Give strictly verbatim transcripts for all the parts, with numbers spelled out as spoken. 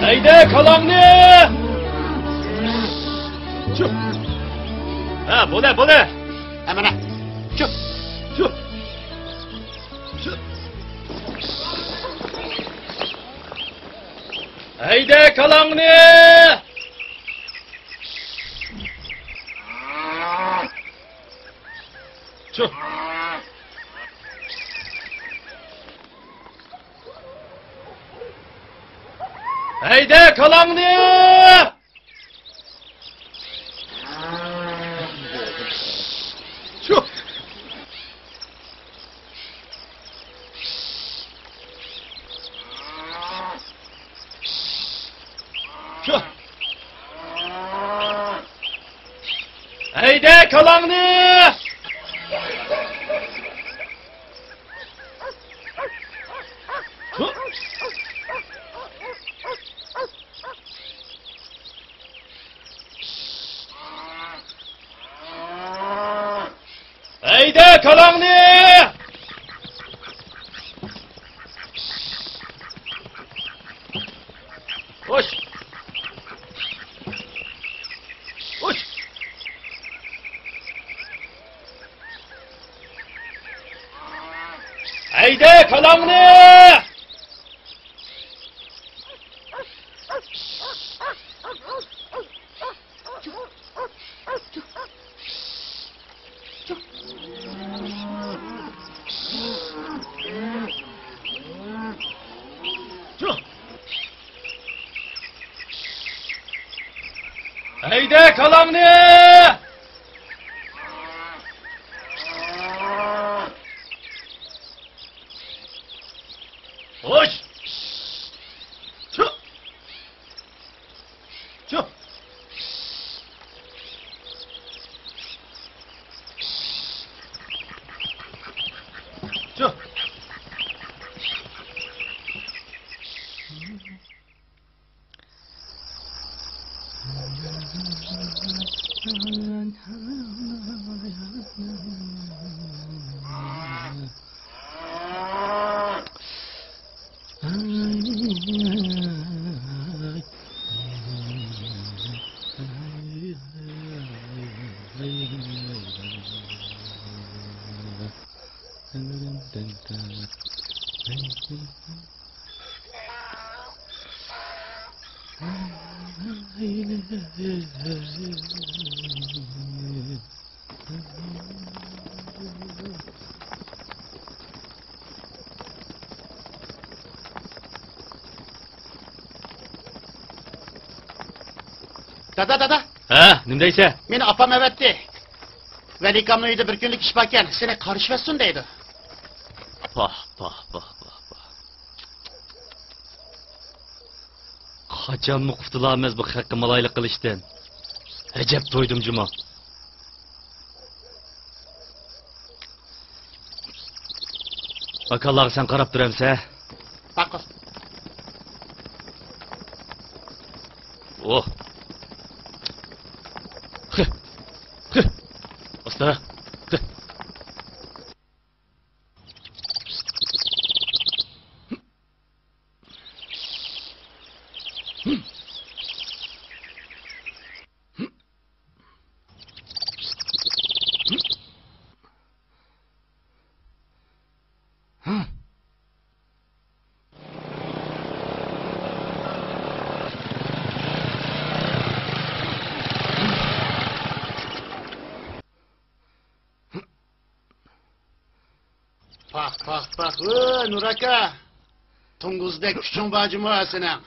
ھەيدە كالاڭنى! ھە، بولە، بولە! ھە، مانا. شۇ. شۇ. ھەيدە كالاڭنى! شۇ. ھەيدە كالاڭنى! شۇ. شۇ. ھەيدە كالاڭنى! شۇ. ھەيدە كالاڭنى! خوش. خوش. ھەيدە كالاڭنى! ھەيدە كالاڭنى! خوش! چۇ! چۇ! چۇ! دادا، دادا! ھە، نېمە دەيسەن؟ مېنى ئاپام ئەۋەتتى. ۋەلىكامنىڭ ئۆيىدە بىر كۈنلۈك ئىش باركەن، سېنى قارشى بەرسۇن دەيدۇ. پاھ، پاھ، پاھ، پاھ، پاھ. قاچانمۇ قۇتۇلامىز بۇ خەققە مالايلىق قىلىشتىن؟ ئەجەب تويدۇم جۇمۇ. ئاكالاغا سەن قاراپ تۇرامسەن؟ ماقۇل. ئوھ. خى. خى. ئاستا. خى. پاھ، پاھ، پاھ، ۋوي، نۇر ئاكا! توڭگۇزدەك كۈچۈڭ بار جۇمۇ سېنىڭ.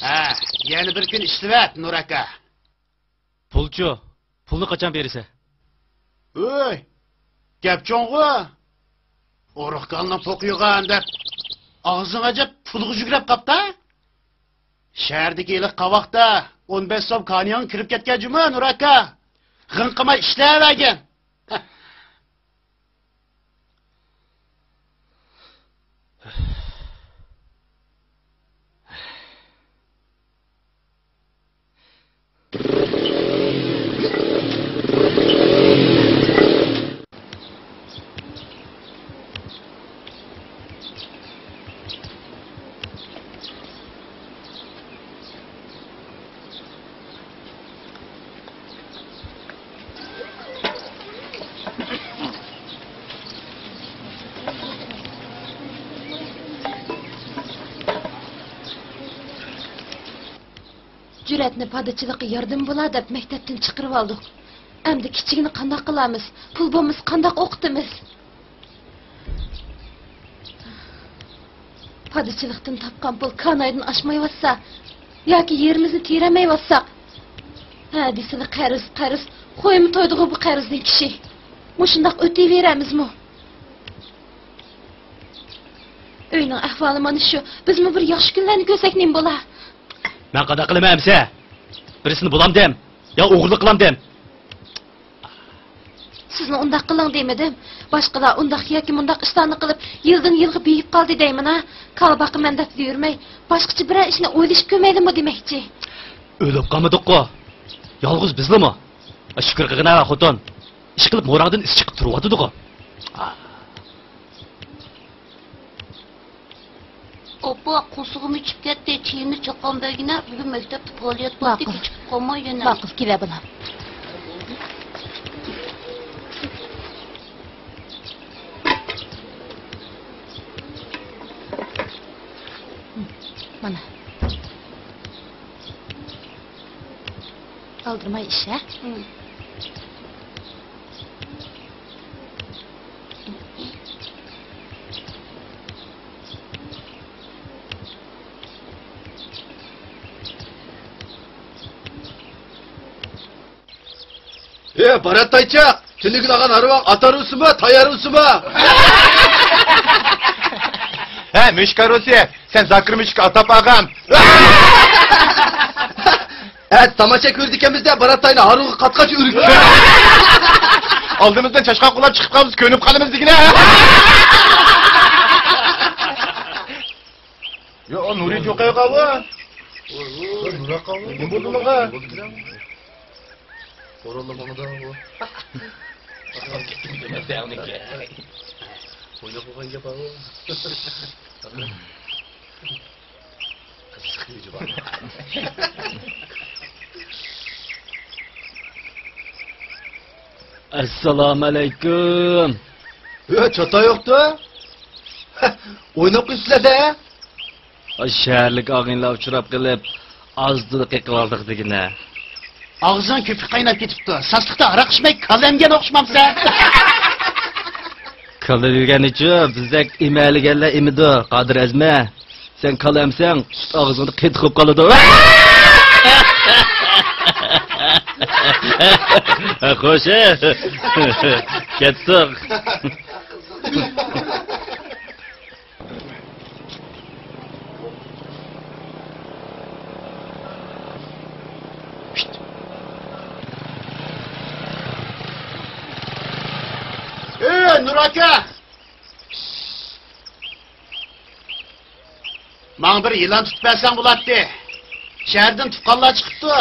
ھە، يەنە بىر كۈن ئىشلىۋەت، نۇر ئاكا. پۇلچۇ؟ پۇلنى قاچان بېرىسەن؟ ھۆي، گەپ چوڭغۇ. ئورۇق كالىنىڭ پوقى يوغان دەپ، ئاغزىڭ ئەجەپ پۇلغا جۈگرەپ قاپتا. شەھەردىكى ھېلىقى قاۋاقتا ئون بەش سوم كانىيىڭ كىرىپ كەتكەن جۇمۇ، نۇر ئاكا. غىڭ قىلماي ئىشلەۋەرگىن. جۈرئەتنى پادىچىلىققا ياردىمى بولا دەپ مەكتەپتىن چىقىرىۋالدۇق. ئەمدى كىچىكىنى قانداق قىلارمىز؟ پۇل بولمىسا قانداق ئوقۇتىمىز؟ پادىچىلىقتىن تاپقان پۇل كانايدىن ئاشمايۋاتسا، ياكى يېرىمىزنى تېرەلمەيۋاتساق، ھە دېسىلە قەرز، قەرز، خويمۇ تويدىغۇ بۇ قەرزدىن كىشى. مۇشۇنداق ئۆتۈۋېرەمىزمۇ؟ ئۆينىڭ ئەھۋالى مانا شۇ. بىزمۇ بىر ياخشى كۈنلەرنى كۆرسەك نېمە بولا؟ مەن قانداق قىلىمەن ئەمسە؟ بىرسىنى بولامدىم؟ يا ئوغرىلىق قىلامدىم؟ سىزنى ئۇنداق قىلىڭ دېمىدىم. باشقىلار ئۇنداق ياكى مۇنداق ئىشلارنى قىلىپ، يىلدىن يىلغا بېيىپ قالدى دەيمەن ھە. كالا باقىمەن دەپ يۈرمەي، باشقىچە بىرەر ئىشنى ئويلىشىپ كۆرمەيلىمۇ دېمەكچى. ئۆلۈپ قالمىدۇققۇ. يالغۇز بىزلىمۇ؟ شۈكۈر قىلغىن ھە خوتۇن. ئىشقىلىپ موراڭدىن ئىس چىقىپ تۇرۇۋاتىدىغۇ. ئاپا، قورسىقىم ئېچىپ كەتتى. چېيىمنى چاققان بەرگىنە، بۈگۈن مەكتەپتە پائالىيەت بار ئىدى، ماقۇل. كېچىكىپ قالماي يەنە. ماقۇل، كېلە بالام. مانا. ئالدىرىماي ئىش ھە؟ ئى بارات تايچاق، تۈنۈگۈن ئالغان ھارۋاڭ ئات ھارۋىسىمۇ، تاي ھارۋىسىمۇ؟ ھە مۈشۈك ھارۋىسى، سەن زاكىر مۈشۈككە ئاتاپ ئالغان. ھە تاماشا كۆرىدىكەنمىز دە، بارات تاينى ھارۋىغا قاتقاچ ئۈرۈك. ئالدىمىزدىن چاشقان قوغلاپ چىقىپ قالمىسا كۆنۈپ قالىمىز دېگىنە. يا نۇرى چوقايغا بۇ. نۇرا قاۋۇ. نېمە بولدى ماڭا؟ ئورۇنلۇق بولمىدى بۇ. ئويناپ قويغان گەپ بۇ. ئەسسالامۇئەلەيكۇم. ھە، چاتاق يوقتۇ. ئويناپ قويۇپسىلەر-دە. شەھەرلىك ئاغىنىلار ئۇچراپ قېلىپ، ئاز-تولا قېقىۋالدۇق دېگىنە. ئاغزىڭ كۆپۈك قايناپ كېتىپتۇ. ساسلىقتا ھاراق ئىچمەي، كالا ئەمگەن ئوخشىمامسەن؟ كالا دېگەننىچۇ، بىزدەك ئېمەلىگەنلەر ئېمىدۇ، قادىر ئەزمە. سەن كالا ئەمسەڭ، سۈت ئاغزىڭدا قېتىق بولۇپ قالىدۇ. خوش، كەتتۇق. ئەي، نۇر ئاكا! ماڭا بىر يىلان تۇتۇپ بەرسەڭ بولاتتى. شەھەردىن تۇغقانلار چىقىپتۇ.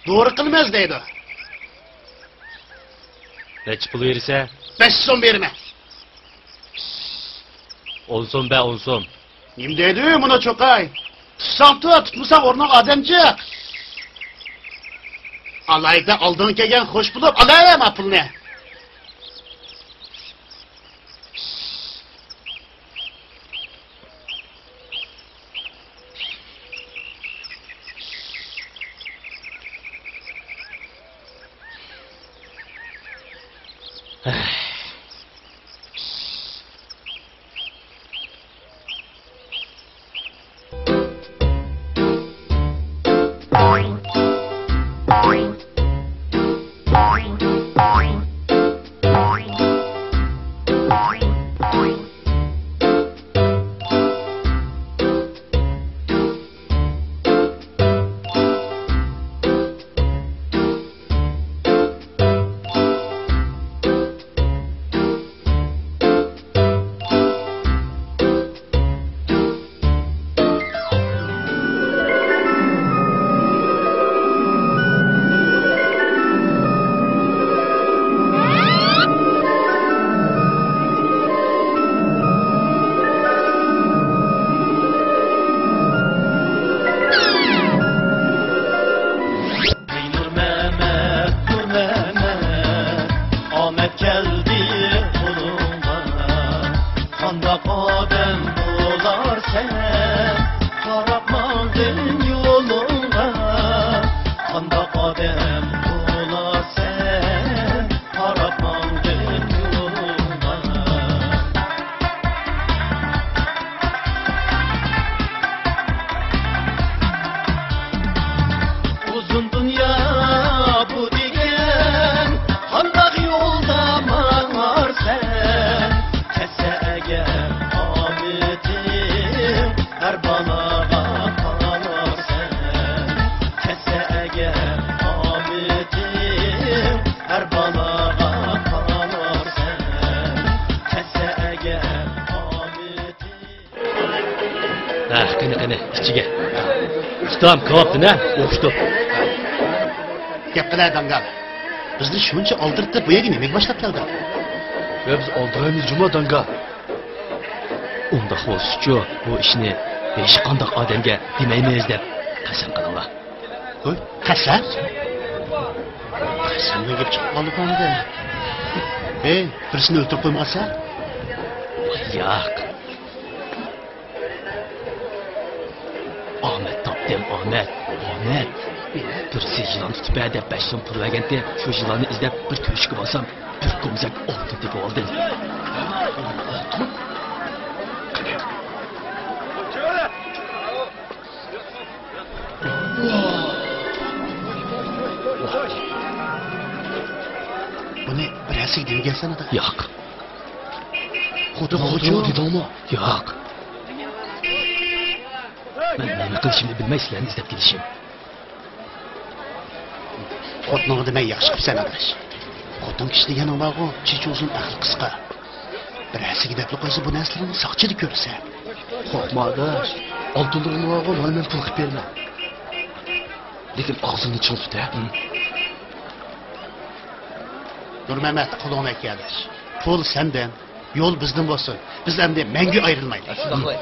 دورا قىلىمىز دەيدۇ. نەچچە پۇل بېرىسەن؟ بەش سوم بېرىمەن. ئون سوم بەر، ئون سوم. نېمە دەيدۇ مۇنۇ چوقاي؟ تۇتساڭ تۇت، تۇتمىساڭ ئورنۇڭغا ئادەم جىق. ئالايدا ئالدىڭغا كەلگەن خوش بولۇپ، ئالاۋەر ما پۇلنى. ھەي نۇرمەمەت، نۇرمەمەت، ئامەت كەلدى قولۇڭغا. قانداق ئادەم بولارسەن، قاراپ ماڭغىن يولۇڭغا. قانداق ئادەم بولارسەن، قاراپ ماڭغىن يولۇڭغا. ئۇزۇن دۇنيا بۇ دېگەن، قانداق يولدا ماڭارسەن؟ كەتسە ئەگەر ئامىتىڭ، ھەر بالىغا قالارسەن. كەتسە ئەگەر ئامىتىڭ، ھەر بالىغا قالارسەن. كەتسە ئەگەر ئامىتىڭ. ھە، قېنى، قېنى، ئىچىگە. ئۇستام، كاۋاپتىن، ھە؟ ئوخشىتىپ. گەپ قىلە، داڭگال. بىزنى شۇنچە ئالدىرىتىپ، بۇ يەرگە نېمىگە باشلاپ كەلدىڭ؟ يا، بىز ئالدىرايمىز جۇمۇ، داڭگال. ئۇنداق بولسىچۇ، بۇ ئىشنى ھېچقانداق ئادەمگە دېمەيمىز دەپ قەسەم قىلىڭلار. ھوي، قەسەم؟ قەسەمدىن گەپ چىقىپ قالدىغۇ ئەمدى. ھەي، بىرسىنى ئۆلتۈرۈپ قويمىغانسەن؟ ياق. ئامەت تاپتىم، ئامەت، ئامەت. بىرسى يىلان تۇتۇپ بەر دەپ بەش سوم پۇل بەرگەنتى، شۇ يىلاننى ئىزدەپ بىر تۆشۈككە بارسام، بىر كومزەك ئالتۇن تېپىۋالدىم. بۇنى بىر ھەسسىگە دېمىگەنسەن ئادا. ياق. خوتۇن خوتۇن دېدىڭمۇ؟ ياق. مەن نېمە قىلىشىمنى بىلمەي سىلەرنى ئىزدەپ كېلىشىم. خوتۇنۇڭغا دېمەي ياخشى قىپسەن ئاداش. خوتۇن كىشى دېگەننىڭ بارغۇ، چېچى ئۇزۇن، ئەقلى قىسقا. بىر ھەسسىگە دەپلا قويسا بۇ نەرسىلەرنى ساقچىدا كۆرىسەن. قورقما ئاداش، ئالتۇنلىرىڭنى بارغۇ، مانا مەن پۇل قىلىپ بېرىمەن. لېكىن ئاغزىڭنى چىڭ تۇت ھە. نۇرمەمەت، قولۇڭنى ئەكەل ئاداش. پۇل سەندىن، يول بىزدىن بولسۇن. بىز ئەمدى مەڭگۈ ئايرىلمايلى. شۇنداق قىلاي.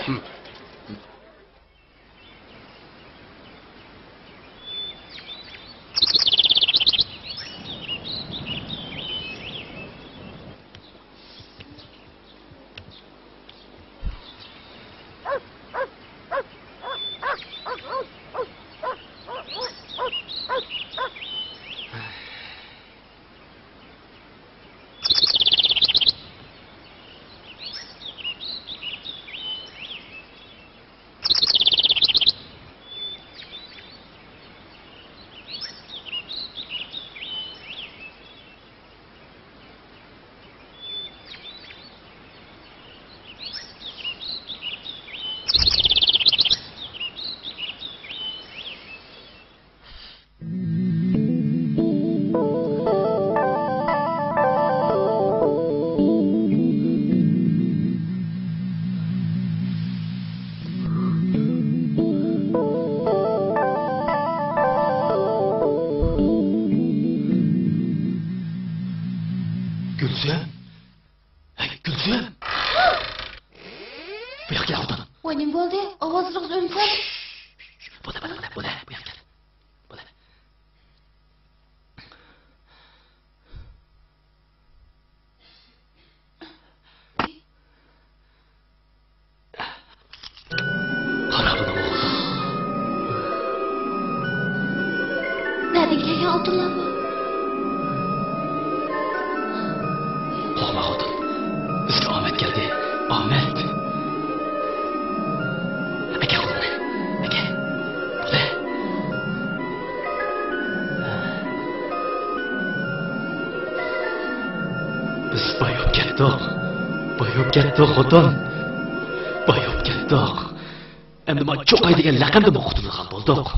گۈلسۈم؟ ھەي، گۈلسۈم! بۇ ياققا كەل، خوتۇن. ۋاي، نېمە بولدى؟ ئاۋازلىرىڭىز ئۆرۈلۈپ قالدى. بولە، بولە، بولە، بۇ ياققا كەل. بولە. قارا بۇنىڭغا، خوتۇن. نەدىن كەلگەن ئالتۇنلار بۇ؟ قورقما، خوتۇن. بىزگە ئامەت كەلدى. ئامەت. ئەكە قولۇڭنى. ئەكە. بولە. بىز باي بولۇپ كەتتۇق. باي بولۇپ كەتتۇق، خوتۇن. باي بولۇپ كەتتۇق. ئەمدى مانا چوقاي دېگەن لەقەمدىنمۇ قۇتۇلىدىغان بولدۇق.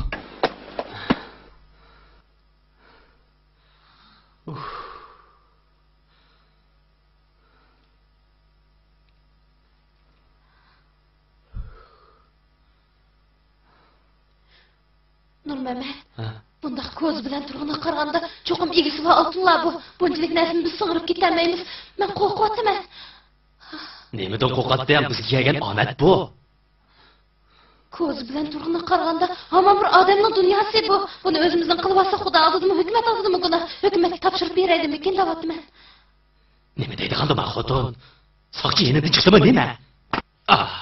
ئۇھ. نۇرمەمەت، ھە؟ بۇنداق كوزا بىلەن تۇرغىنىغا قارىغاندا، چوقۇم ئىگىسى بار ئالتۇنلار بۇ. بۇنچىلىك نەرسىنى بىز سىڭدۈرۈپ كېتەلمەيمىز. مەن قورقۇۋاتىمەن. نېمىدىن قورقاتتىڭ؟ بىزگە كەلگەن ئامەت بۇ. كوزا بىلەن تۇرغىنىغا قارىغاندا، ھامان بىر ئادەمنىڭ دۇنياسى بۇ. بۇنى ئۆزىمىزنىڭ قىلىۋالساق، خۇدا ئالدىدىمۇ، ھۆكۈمەت ئالدىدىمۇ گۇناھ. ھۆكۈمەتكە تاپشۇرۇپ بېرەيلىمىكىن دەۋاتىمەن. نېمە دەيدىغاندۇ ما خوتۇن؟ ساقچى يېنىدىن چىقسىمۇ نېمە؟ ئاھ!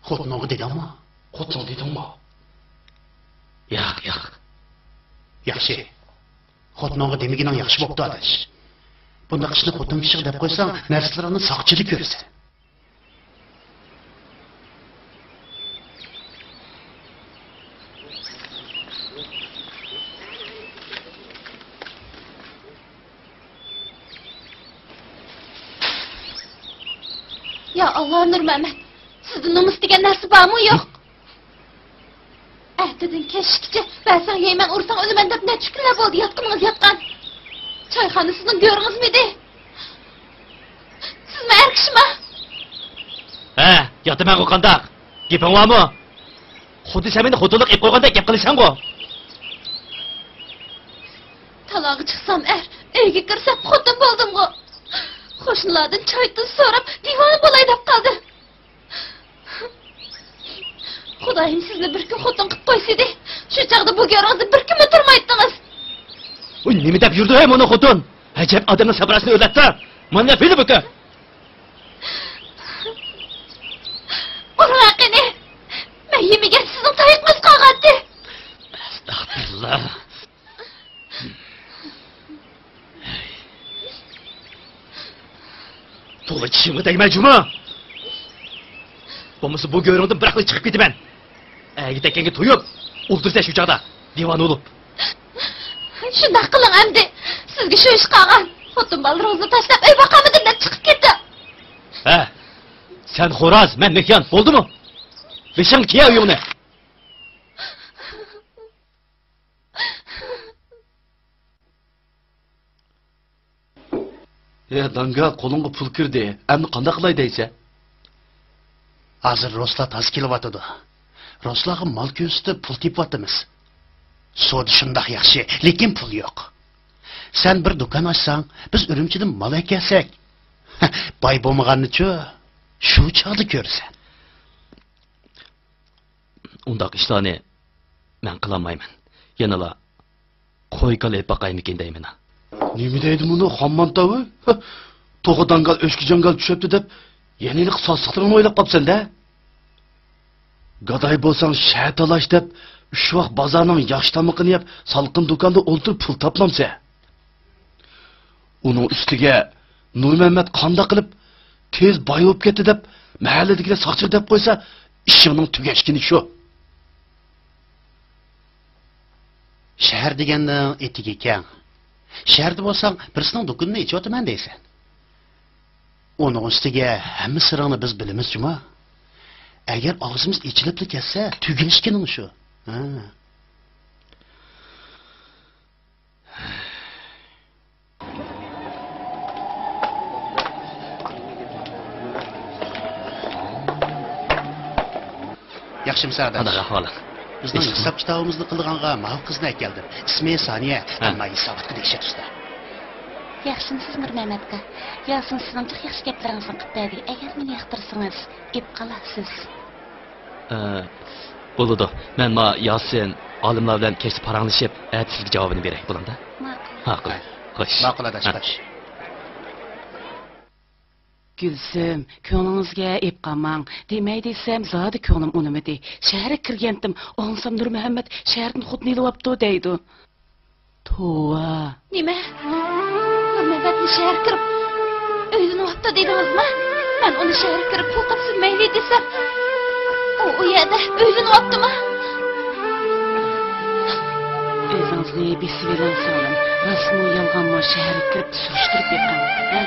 خوتۇنۇڭغا دېدىڭمۇ؟ خوتۇنۇڭغا دېدىڭمۇ؟ ياق، ياق. ياخشى. خوتۇنۇڭغا دېمىگىنىڭ ياخشى بوپتۇ، ئاداش. بۇنداق ئىشنى خوتۇن كىشىگە دەپ قويساڭ، نەرسىلىرىڭنى ساقچىدا كۆرىسەن. يا ئاللا، نۇرمەمەت، سىزدە نومۇس دېگەن نەرسە بارمۇ يوق؟ ئەتىدىن كەچكىچە بەرسەڭ يەيمەن، ئۇرساڭ ئۆلىمەن دەپ نەچچە كۈنلەر بولدى ياتقىنىڭىز ياتقان. چايخانا سىزنىڭ گۆرىڭىزمىدى؟ سىزمۇ ئەر كىشىما؟ ھە، ياتىمەنغۇ، قانداق؟ گېپىڭ بارمۇ؟ خۇددى سەن مېنى خوتۇنلۇق ئېلىپ قويغاندەك گەپ قىلىسەنغۇ. تالاغا چىقسام ئەر، ئۆيگە كىرسەم خوتۇن بولدۇمغۇ. قوشنىلاردىن چاي-تۇز سوراپ، دىۋانە بولاي دەپ قالدىم. خۇدايىم سىزنى بىر كۈن خوتۇن قىلىپ قويسىدى، شۇ چاغدا بۇ گۆرىڭىزدە بىر كۈنمۇ تۇرمايتتىڭىز. ۋوي، نېمە دەپ يۈردى ھەي مانا خوتۇن؟ ئەجەب ئادەمنىڭ سەپراسىنى ئۆرلەتتى. مانا نەپىلى بۇكى. ئۇرۇڭ قېنى. مەن يېمىگەن سىزنىڭ تايىقىڭىز قالغانتى. ئەستەغپىرۇللا. تولا چىشىڭغا تەگمە جۇما. بولمىسا بۇ گۆرۈڭدىن بىراقلا چىقىپ كېتىمەن. ئەگە تەككەنگە تويۇپ ئولتۇرسەن شۇ چاغدا دىۋانە بولۇپ. شۇنداق قىلىڭ ئەمدى. سىزگە شۇ ئىش قالغان. خوتۇن بالىلىرىڭىزنى تاشلاپ ئۆي باقامدىم دەپ چىقىپ كېتىڭ. ھە، سەن خوراز، مەن مېھيان، بولدىمۇ؟ بېشىڭغا كىيە ئۆيۈڭنى. ھە، داڭگال، قولۇڭغا پۇل كىردى. ئەمدى قانداق قىلاي دەيسەن؟ ھازىر رۇسلار تازا كېلىۋاتىدۇ. رۇسلارغا مال كۆرسىتىپ پۇل تېپىۋاتىمىز. سودا شۇنداق ياخشى، لېكىن پۇل يوق. سەن بىر دۇكان ئاچساڭ، بىز ئۈرۈمچىدىن مال ئەكەلسەك، باي بولمىغاننىچۇ، شۇ چاغدا كۆرىسەن. ئۇنداق ئىشلارنى مەن قىلالمايمەن. يەنىلا قوي-كالا ئېلىپ باقايمىكىن دەيمەن. نېمە دەيدۇ مۇنۇ خام مانتاۋى؟ توخۇ داڭگال ئۆچكە جاڭگال چۈشەپتۇ دەپ، يەنە ھېلىقى ساسلىقلىرىڭنى ئويلاپ قاپسەن-دە؟ گاداي بولساڭ شەھەر تالاش دەپ، ئۈچ ۋاق بازارنىڭ ياخشى تامىقىنى يەپ، سالقىن دۇكاندا ئولتۇرۇپ پۇل تاپمامسەن؟ ئۇنىڭ ئۈستىگە نۇرمەممەت قانداق قىلىپ تېز باي بولۇپ كەتتى دەپ، مەھەللىدىكىلەر ساقچىلار دەپ قويسا، ئىشىڭنىڭ تۈگەشكىنى شۇ. شەھەر دېگەننىڭ ئېتىكى كەڭ. شەھەردە بولساڭ، بىرسىنىڭ دۇكىنىنى ئېچىۋاتىمەن دەيسەن. ئۇنىڭ ئۈستىگە ھەممە سىرىڭنى بىز بىلىمىز جۇما. ئەگەر ئاغزىمىز ئېچىلىپلا كەتسە، تۈگەشكىنىڭ شۇ. ھە. ياخشىمۇسەن ئاداش؟ قانداق ئەھۋالىڭ؟ بىزنىڭ ھېساب كىتابىمىزنى قىلىدىغانغا ماۋۇ قىزنى ئەكەلدىم. ئىسمى سانىيە، ھە. ئەمما ھېساباتقا دەھشەت ئۇستا. ياخشىمۇسىز نۇرمەمەت ئاكا؟ ياسىن سىزنىڭ جىق ياخشى گەپلىرىڭىزنى قىلىپ بەردى. ئەگەر مېنى ياقتۇرسىڭىز، ئېلىپ قالارسىز. ئە، بولىدۇ. مەن ما ياسىن ئالىملار بىلەن كەچتە پاراڭلىشىپ، ئەتە سىزگە جاۋابىنى بېرەي، بولامدا؟ ماقۇل. ھە، قىل. خوش. ماقۇل ئاداش، ھە. خوش. گۈلسۈم، كۆڭلىڭىزگە ئېلىپ قالماڭ. دېمەي دېسەم، زادى كۆڭلۈم ئۇنىمىدى. شەھەرگە كىرگەنتىم، ئاڭلىسام نۇرمۇھەممەت شەھەردىن خوتۇن ئېلىۋاپتۇ دەيدۇ. توۋا. نېمە؟ نۇرمەممەتنى شەھەرگە كىرىپ ئۆيلىنىۋاپتۇ دېدىڭىزمۇ؟ مەن ئۇنى شەھەرگە كىرىپ پۇل تاپسۇن مەيلى دېسەم، ئۇ ئۇ يەردە ئۆيلىنىۋاپتىمۇ؟ ئۆزىڭىزنى بېسىۋېلىڭ سىڭلىم. راستمۇ يالغانمۇ شەھەرگە كىرىپ سۈرۈشتۈرۈپ بېقىڭ، ھە؟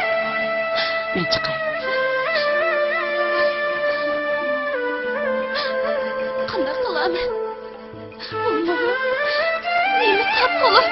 مەن چىقاي. قانداق قىلامەن؟ بولمىغۇ. نېمە تاپقۇلۇق؟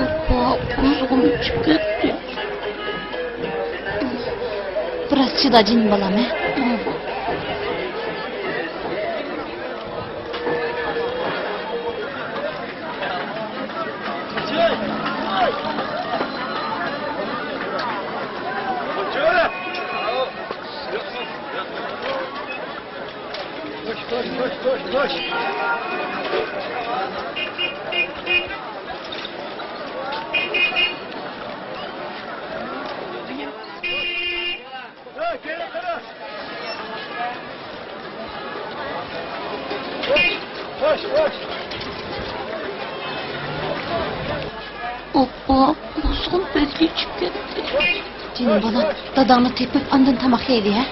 ئوپپا، قۇزغۇم ئۇچۇپ كەتتى. بىراز چىدا جېنىم بالام، ھە؟ ئوپپا، قۇزغۇم بەكلا ئىچىپ كەتتى. جېنىم بالام، داداڭنى تېپىپ، ئاندىن تاماق يەيلى، ھە؟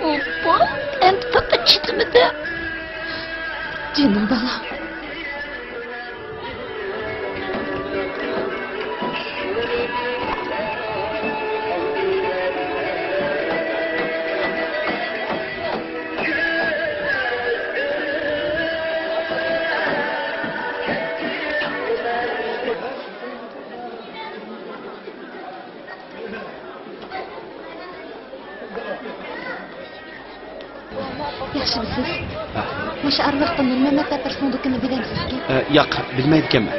ئوپپا، ئەمدى پەقەت چىدىمىدى. جېنىم بالام. ياخشىمۇسىز؟ ھە. مۇشۇ ئارىلىقتا نۇرمەمەت دەپ بىرسىنىڭ دۇكىنىنى بىلەمسىزكى؟ ئە، ياق، بىلمەيدىكەنمەن.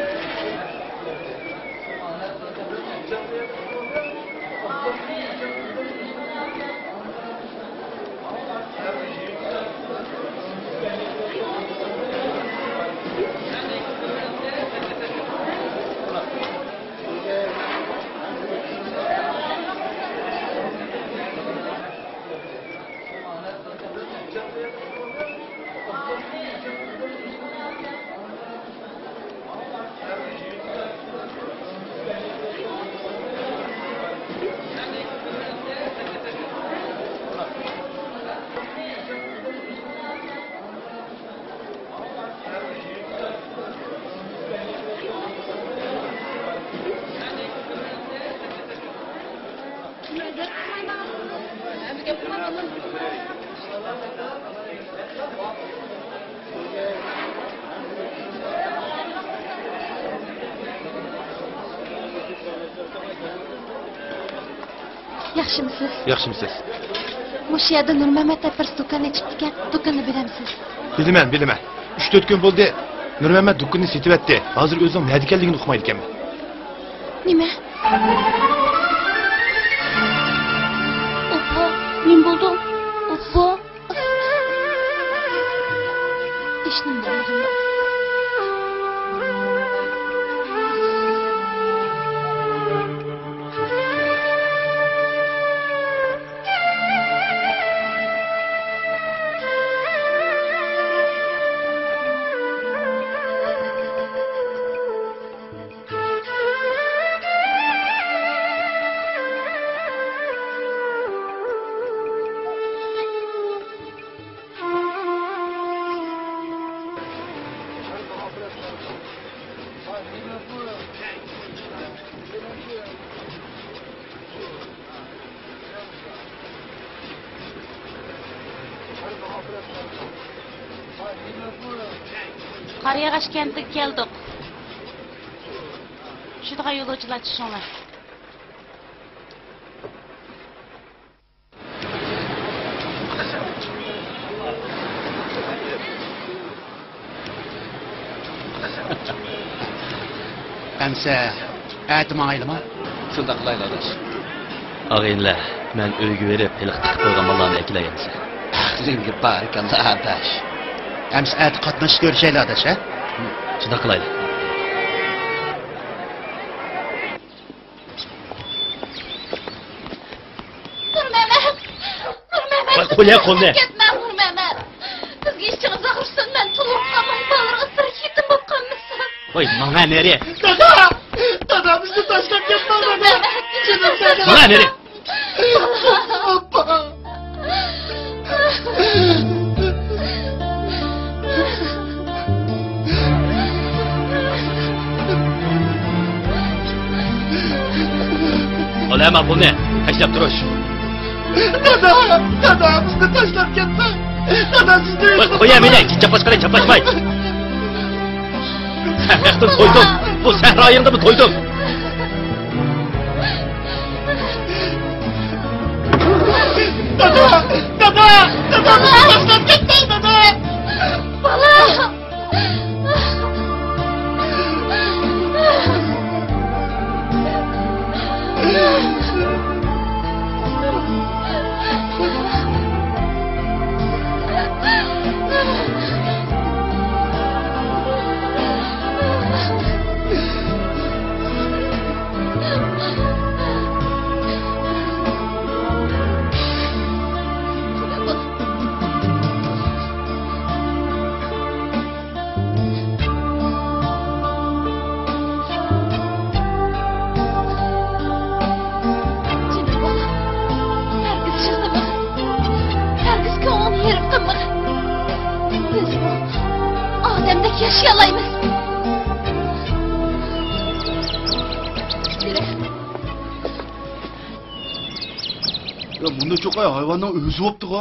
ياخشىمۇسىز؟ ياخشىمۇسىز؟ مۇشۇ يەردە نۇرمەمەت دەپ بىرسى دۇكان ئېچىپتىكەن، دۇكىنىنى بىلەمسىز؟ بىلىمەن، بىلىمەن. ئۈچ تۆت كۈن بولدى، نۇرمەمەت دۇكىنىنى سېتىۋەتتى. ھازىر ئۆزىنىڭ نەدە ئىكەنلىكىنى ئۇقمايدىكەنمەن. نېمە؟ ئوپپا، نېمە بولدۇڭ؟ ئوپپا. ھېچنېمە بولمىدىمۇ؟ قارىياغاچ كەنتىگە كەلدۇق. چۈشىدىغان يولۇچىلار چۈشۈڭلار. ئەمسە ئەتە ماڭايلىما؟ شۇنداق قىلايلى، ئاداش. ئاغىنىلەر، مەن ئۆيگە بېرىپ، ھېلىقى تىقىپ قويغان ماللارنى ئەكېلەي ئەمسە. ئەقلىڭگە بارىكاللا، ئاداش. ئەمسە ئەتە قاتنىشىپ كۆرۈشەيلى، ئاداش، ھە؟ شۇنداق قىلايلى. نۇرمەمەت! نۇرمەمەت! ۋاي، قويە قولنى! كەتمە، نۇرمەمەت! بىزگە ئىچىڭىز ئاغرىسۇن، مەن تولۇق قالماي، بالىلىرىڭىز تىرىك يېتىم بولۇپ قالمىسۇن. ۋاي، ماڭە نېرى! دادا! دادا، بىزنى تاشلاپ كەتمەڭ، دادا! نۇرمەمەت! جېنىم دادا! ماڭە نېرى! ئاپا! بولە، ماقۇلنى تاشلاپ تۇرۇش. دادا، دادا، بىزنى تاشلاپ كەتمەڭ. دادا، سىزنى... ۋاي، قويە مېنى، چاپلاشقىنى چاپلاشماي. سەن ھەقتىن تويدۇم. بۇ سەھرايىڭدىمۇ تويدۇم. دادا! دادا! دادا! بىزنى تاشلاپ كەتمەڭ، دادا! بالا! جېنىم بالام، ھەرگىز يىغلىمىغىن، ھەرگىز كۆڭلۈڭنى يېرىم قىلمىغىن. بىزمۇ ئادەمدەك ياشىيالايمىز. يۈرە. يا، مۇندا چوقاي ھايۋاننىڭ ئۆزى بوپتىغۇ.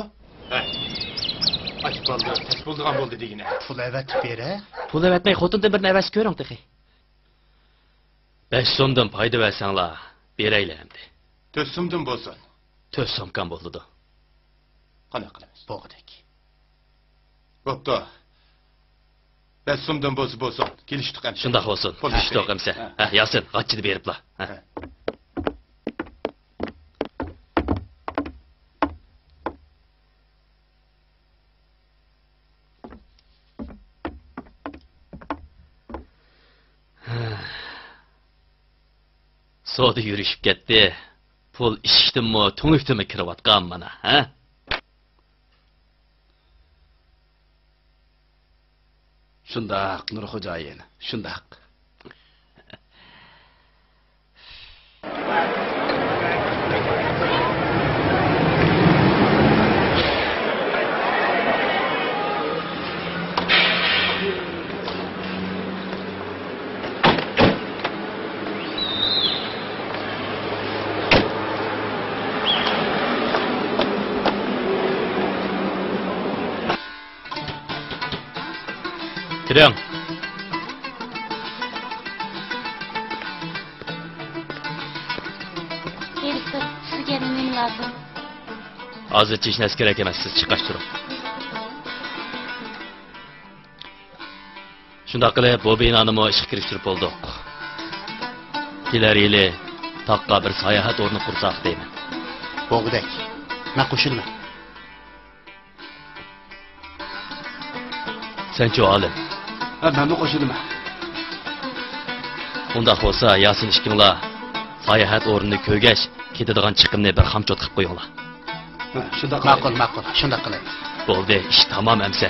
ھە. ئاچ بالدۇر، تەس بولىدىغان بولدى دېگىنە. پۇل ئەۋەتىپ بېرە. پۇل ئەۋەتمەي خوتۇندىن بىرنى ئەۋەتسە كۆرۈڭ تېخى. بەش سومدىن پايدا بەرسەڭلار، بېرەيلى ئەمدى. تۆت سومدىن بولسۇن. تۆت سومكام بولىدۇ. قانداق قىلىمىز؟ بولغۇدەك. بوپتۇ. بەش سومدىن بولسا بولسۇن. كېلىشتۇق ئەمسە. شۇنداق بولسۇن. بولدى. كېلىشتۇق ئەمسە. ھە. ھە، ياسىن، غاچچىنى بېرىپلا. ھە. ھە. سودا يۈرۈشۈپ كەتتى. پۇل ئىشىكتىنمۇ، تۈڭلۈكتىنمۇ كىرىۋاتقان مانا، ھە؟ شۇنداق، نۇر خوجايىن، شۇنداق. كىرىڭ. ھېلىقى، سىزگە نېمە لازىم؟ ھازىرچە ھېچ نەرسە كېرەك ئەمەس، سىز چىقىشتۇرۇڭ. شۇنداق قىلىپ، بۇ بىنانىمۇ ئىشقا كىرىشتۈرۈپ بولدۇق. كېلەر يىلى تاغقا بىر ساياھەت ئورنى قۇرساق دەيمەن. بولغۇدەك. مەن قوشۇلىمەن. سەنچۇ، ئالىم؟ ھە، مەنمۇ قوشۇلىمەن. ئۇنداق بولسا، ياسىن ئىككىڭلار ساياھەت ئورنىنى كۆرگەچ، كېتىدىغان چىقىمنى بىر خامچوت قىلىپ قويۇڭلار. ھە، شۇنداق قىلايلى. ماقۇل، ماقۇل، شۇنداق قىلايلى. بولدى، ئىش تامام ئەمسە.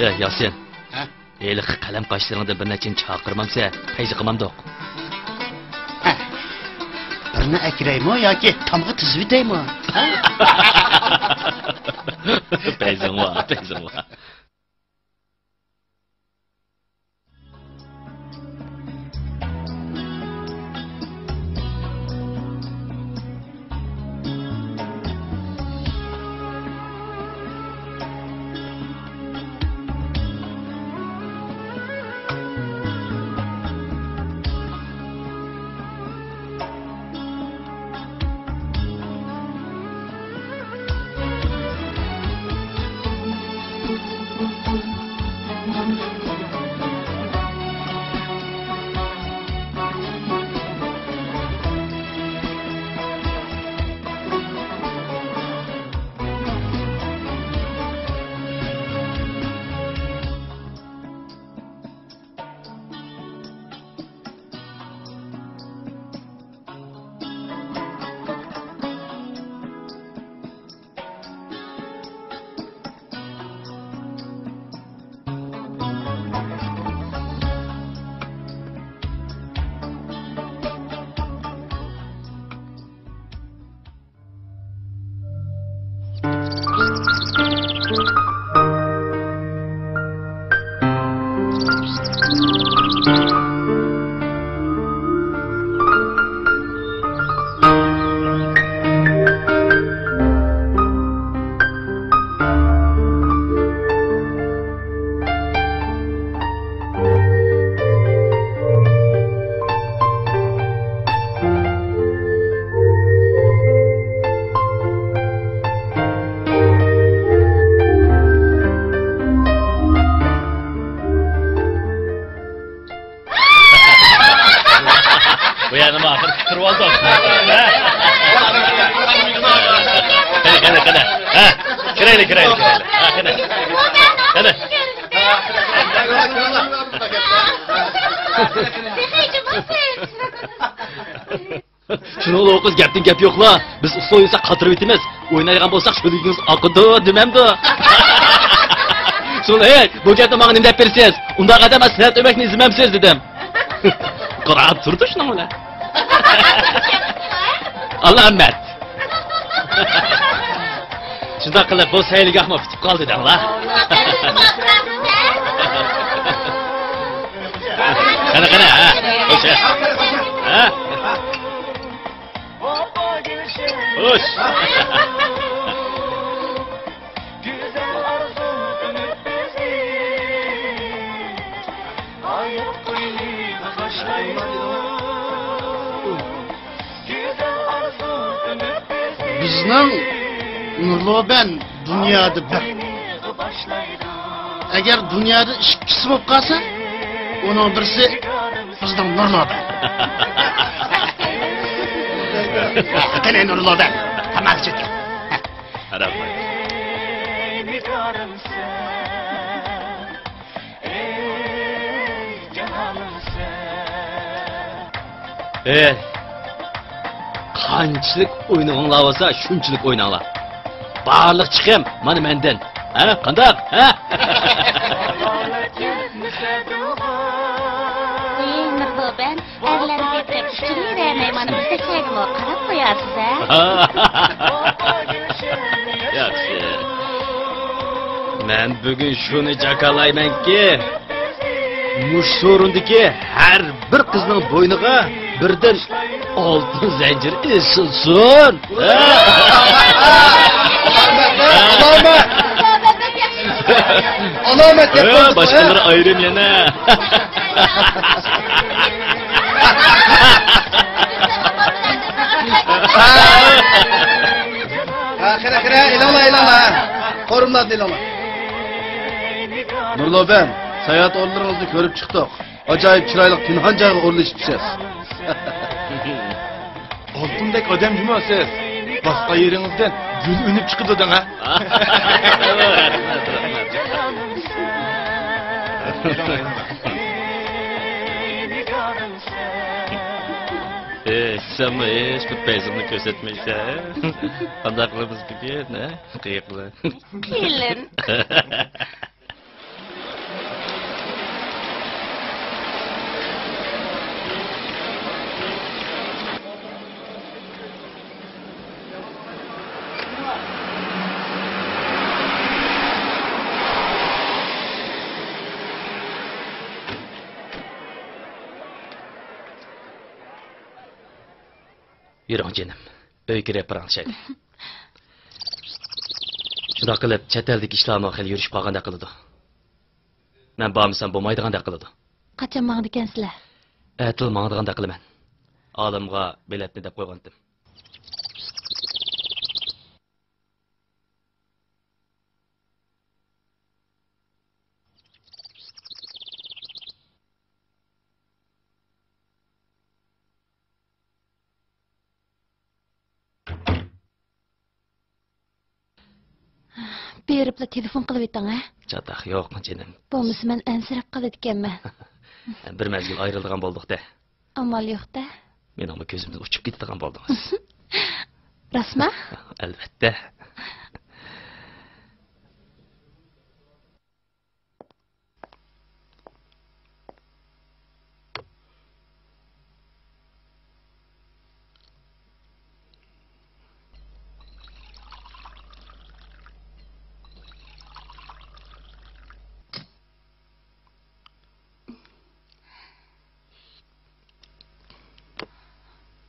ئە، ياسىن. ھە؟ ھېلىقى قەلەم قاشلىرىڭدىن بىر نەچچىنى چاقىرمامسە، پەيزى قىلمامدۇق. ھە. بىرنى ئەكىرەيمۇ ياكى تامغا تىزىۋېتەيمۇ؟ پەيزىڭ بار، پەيزىڭ بار. بۇ يەردە ما ئاخىر كۈتتۈرۈۋالدۇق. ھە؟ قېنى، قېنى، قېنى. ھە؟ كىرەيلى، كىرەيلى، كىرەيلى. ھە، قېنى. قېنى. شۇنىڭ بىلەن ئۇ قىز گەپتىن گەپ يوقلا. بىز ئۇسسۇل ئوينىساق قاتۇرۇۋېتىمىز. ئوينايدىغان بولساق شۆلگىڭىز ئاقىدۇ دېمەمدۇ؟ شۇڭا، ھەي، بۇ گەپنى ماڭا نېمە دەپ بېرىسىز؟ ئۇنداق ئادەم سەنئەت ئۆمەكنى ئىزدىمەمسىز دېدىم. قاراپ تۇرىدۇ شۇنىڭ بىلەن. ئالامەت. شۇنداق قىلىپ بۇ سەيلىگاھمۇ پۈتۈپ قالدى دەڭلار. قېنى، قېنى، ھە؟ خوش، ھە؟ ھە؟ خوش. بىزنىڭ نۇرلۇبەن دۇنيادا بىر. ئەگەر دۇنيادا ئىككىسى بولۇپ قالسا، ئۇنىڭ بىرسى بىزنىڭ نۇرلۇبەن. قېنى نۇرلۇبەن، تاماكا چېكىڭ. ئەي، قانچىلىك ئوينىغۇڭلار بولسا، شۇنچىلىك ئويناڭلار. بارلىق چىقىم مانا مەندىن. ھە، قانداق؟ ھە؟ ئى، نۇرلۇبەن، ئەرلەرنى گەپلەپ ئۇچۇرۇۋەرمەي، مانا بىر تەكرەرگىمۇ قاراپ قويارسىز، ھە؟ ياخشى. مەن بۈگۈن شۇنى جاكارلايمەنكى، مۇشۇ سورۇندىكى ھەر بىر قىزنىڭ بوينىغا بىردىن ئالتۇن زەنجىر ئېسىلسۇن. ئالامەت، ئالامەت. ئالامەت دەپ ھە، قويدۇق، باشقىلىرى ھە؟ ئايرىم يەنە. ھە، قېنى، قېنى، ئېلىڭلار، ئېلىڭلار. قورۇملارنى ئېلىڭلار. نۇرلۇبەن، ساياھەت ئورۇنلىرىڭىزنى كۆرۈپ چىقتۇق. ئاجايىپ چىرايلىق پىنھان جايغا ئورۇنلىشىپسىز. ئالتۇندەك ئادەم جۇمۇ سىز. باسقان يېرىڭىزدىن گۈل ئۈنۈپ چىقىدۇ دەڭ، ھە؟ ئېي، سەنمۇ ھېچبىر پەيزىڭنى كۆرسەتمەيسەن. قانداق قىلىمىز بۈگۈن، ھە؟ قىيىقلار. كېلىن. يۈرۈڭ جېنىم، ئۆيگە كىرىپ بېرىڭ شەيدە. شۇنداق قىلىپ چەت ئەلدىكى ئىشلارمۇ خېلى يۈرۈشۈپ قالغاندەك قىلىدۇ. مەن بارمىسام بولمايدىغاندەك قىلىدۇ. قاچان ماڭىدىكەنسىلەر؟ ئەتىلا ماڭىدىغاندەك قىلىمەن. ئالىمغا بېلەتنى دەپ قويغانتىم. بېرىپلا تېلېفون قىلىۋېتىڭ، ھە؟ چاتاق يوق، جېنىم. بولمىسا مەن ئەنسىرەپ قالىدىكەنمەن. بىر مەزگىل ئايرىلىدىغان بولدۇق-دە. ئامال يوق-دە. مېنىڭمۇ كۆزۈمدىن ئۇچۇپ كېتىدىغان بولدىڭىز. راستما؟ ئەلۋەتتە.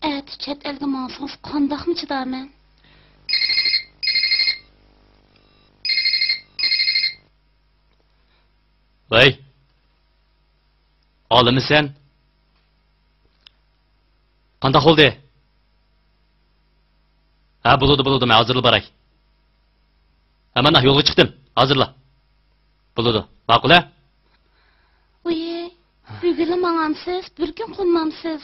ئەتە چەت ئەلگە ماڭسىڭىز قانداقمۇ چىدارمەن؟ ۋەي، ئالىمىسەن؟ قانداق بولدى؟ ھە، بولىدۇ، بولىدۇ، مەن ھازىرلا باراي. ھە، مانا يولغا چىقتىم، ھازىرلا. بولىدۇ، ماقۇل، ھە؟ ۋىي، بۈگۈنلا ماڭامسىز، بىر كۈن قونمامسىز؟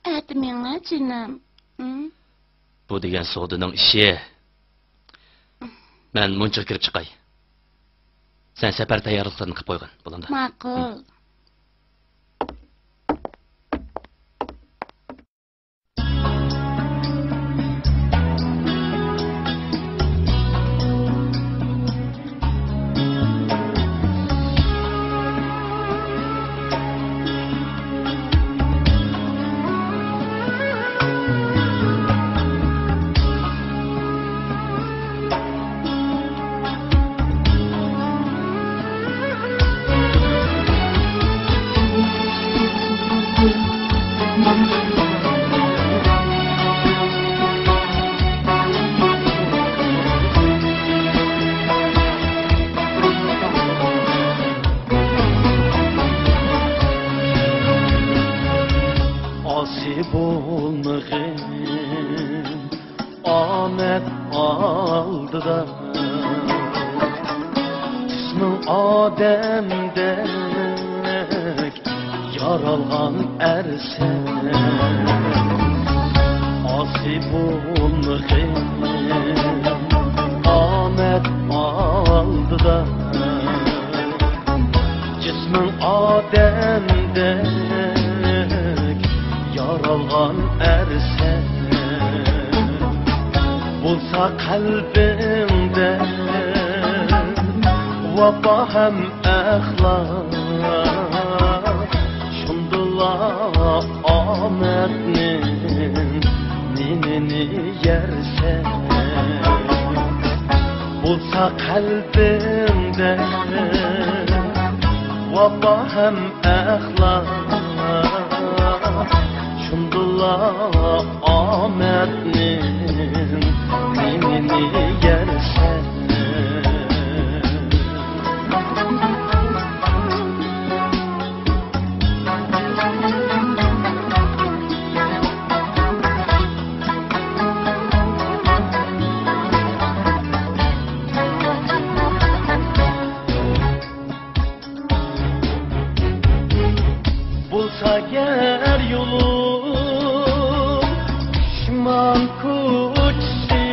ئەتە مېڭە، جېنىم. ھىم؟ بۇ دېگەن سودىنىڭ ئىشى. مەن مۇنچىغا كىرىپ چىقاي. سەن سەپەر تەييارلىقلىرىنى قىلىپ قويغىن، بولامدۇ؟ ماقۇل. ھىم. ئاسىي بولمىغىن ئامەت ئالدىدا، جىسمىڭ ئادەمدەك يارالغان ئەرسەن. ئاسىي بولمىغىن ئامەت ئالدىدا، جىسمىڭ ئادەمدەك يارالغان ئەرسەن، بولسا قەلبىڭدە ۋاپا ھەم ئەخلاق، شۇندىلا ئامەتنىڭ نېنىنى يەرسەن. بولسا قەلبىڭدە ۋاپا ھەم ئەخلاق، شۇندىلا ئامەتنىڭ نېنىنى يەرسەن. بولسا گەر يولۇم پۇشمان كوچىسى،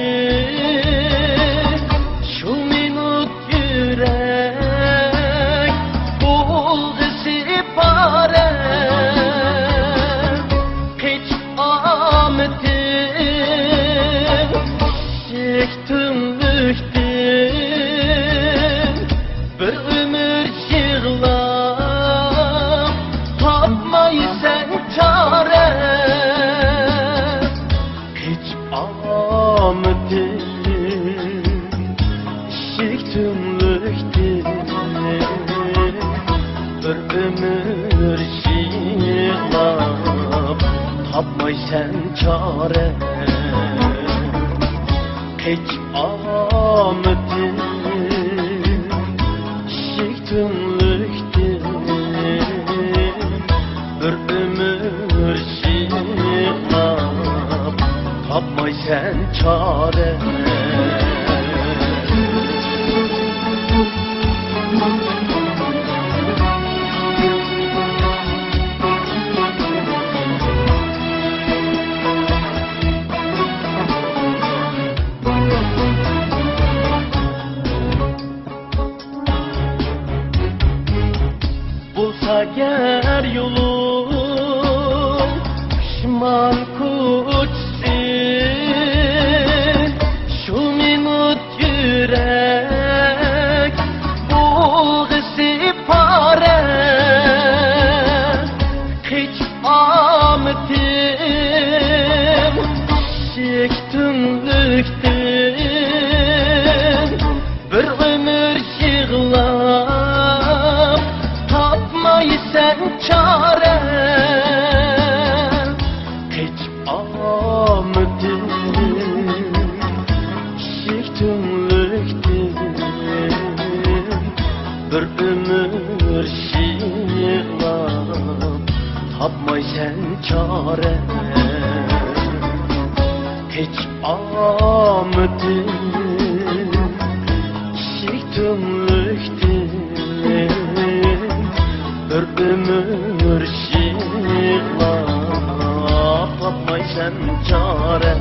شۇ مىنۇت يۈرەك بولغىسى پارە. قېچىپ ئامىتىم ئىشىك تۈڭلۈكتىن، بىر ئۆمۈر يىغلاپ تاپمايسەن چارە. قېچىپ ئامىتىم ئىشىك تۈڭلۈكتىن، بىر ئۆمۈر يىغلاپ تاپمايسەن چارە. قېچىپ ئامىتىم ئىشىك تۈڭلۈكتىن، بىر ئۆمۈر يىغلاپ تاپمايسەن چارە. بولسا گەر يولۇم پۇشمان كوچىسى، شۇ مىنۇت يۈرەك بولغىسى پارە. قېچىپ ئامىتىم ئىشىك تۈڭلۈكتىن، بىر ئۆمۈر يىغلاپ تاپمايسەن چارە. قېچىپ ئامىتىم ئىشىك تۈڭلۈكتىن، بىر ئۆمۈر يىغلاپ تاپمايسەن چارە. قېچىپ ئامىتىم ئىشىك تۈڭلۈكتىن، بىر ئۆمۈر يىغلاپ تاپمايسەن چارە.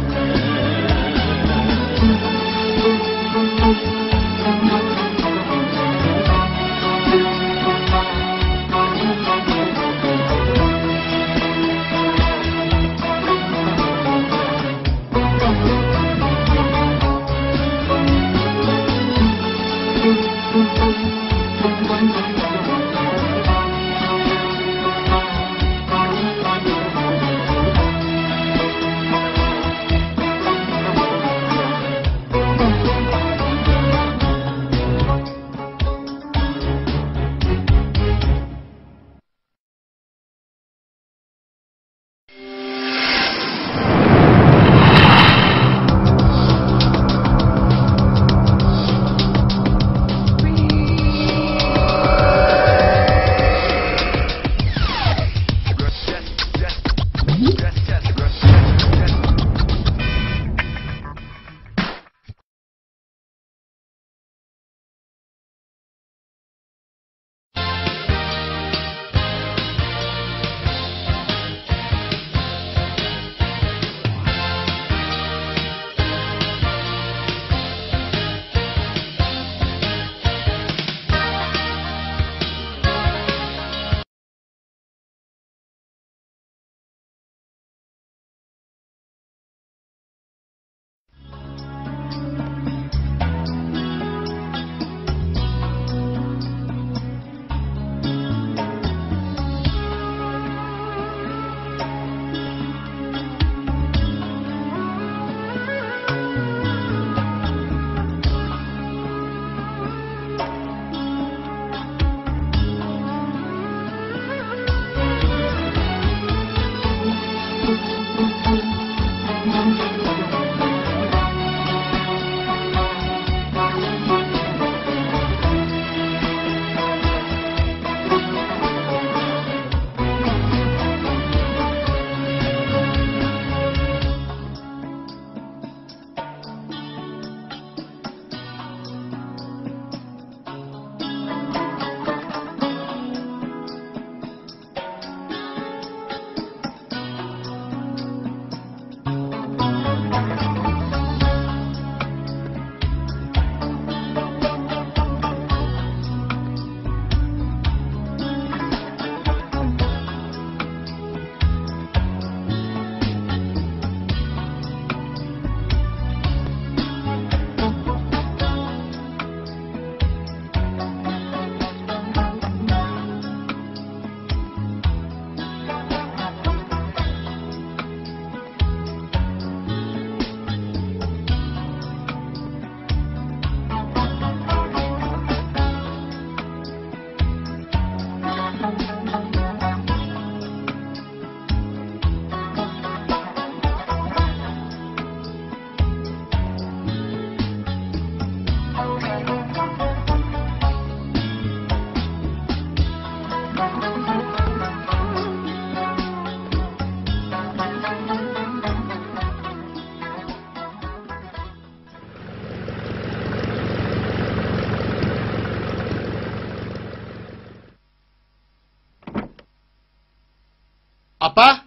ئاپا!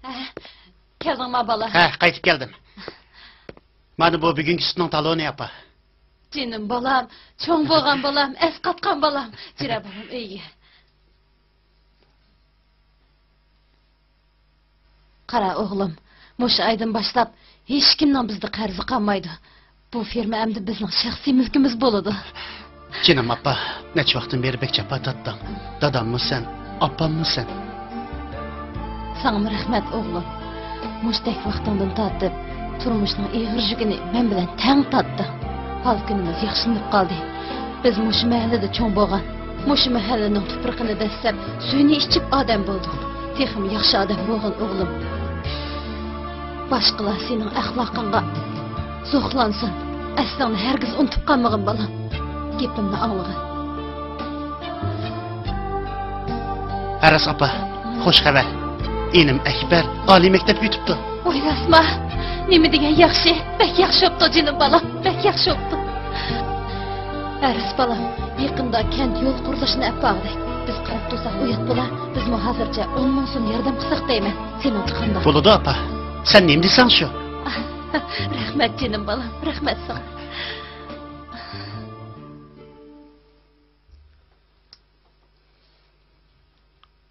ھە، كەلدىڭما، بالا؟ ھە، قايتىپ كەلدىم. مانا بۇ بۈگۈنكى سۈتنىڭ تالونى، ئاپا. جېنىم بالام، چوڭ بولغان بالام، ئەسقاتقان بالام. جۈرە، بالام، ئۆيگە. قارا ئوغلۇم، مۇشۇ ئايدىن باشلاپ ھېچكىمنىڭ بىزدە قەرزى قالمايدۇ. بۇ فېرما ئەمدى بىزنىڭ شەخسىي مۈلكىمىز بولىدۇ. جېنىم ئاپا، نەچچە ۋاقىتتىن بېرى بەك جاپا تارتتىڭ. داداممۇ سەن، ئاپاممۇ سەن. ساڭىمۇ رەھمەت ئوغلۇم. مۇشتەك ۋاقتىڭدىن تارتىپ تۇرمۇشنىڭ ئېغىر يۈكىنى مەن بىلەن تەڭ تارتتىڭ. ھال كۈنىمىز ياخشىلىنىپ قالدى. بىز مۇشۇ مەھەللىدە چوڭ بولغان، مۇشۇ مەھەللىنىڭ تۇپرىقىنى دەسسەپ، سۈيىنى ئىچىپ ئادەم بولدۇق. تېخىمۇ ياخشى ئادەم بولغىن ئوغلۇم. باشقىلار سېنىڭ ئەخلاقىڭغا زوقلانسۇن. ئەسلىڭنى ھەرگىز ئۇنتۇپ قالمىغىن بالام. گېپىمنى ئاڭلىغىن. ھە راست ئاپا، خوش خەۋەر. ئىنىم ئەكبەر ئالىي مەكتەپكە ئۆتۈپتۇ. ۋاي راستما؟ نېمە دېگەن ياخشى. بەك ياخشى بوپتۇ جېنىم بالام، بەك ياخشى بوپتۇ. ھە راست بالام، يېقىندا كەنت يول قۇرۇلۇشىنى ئەپ باردى. بىز قاراپ تۇرساق ئۇيات بولار. بىزمۇ ھازىرچە ئون مىڭ سوم ياردەم قىلساق دەيمەن. سېنىڭچە قانداق؟ بولىدۇ ئاپا. سەن نېمە دېسەڭ شۇ. رەھمەت جېنىم بالام، رەھمەت ساڭا.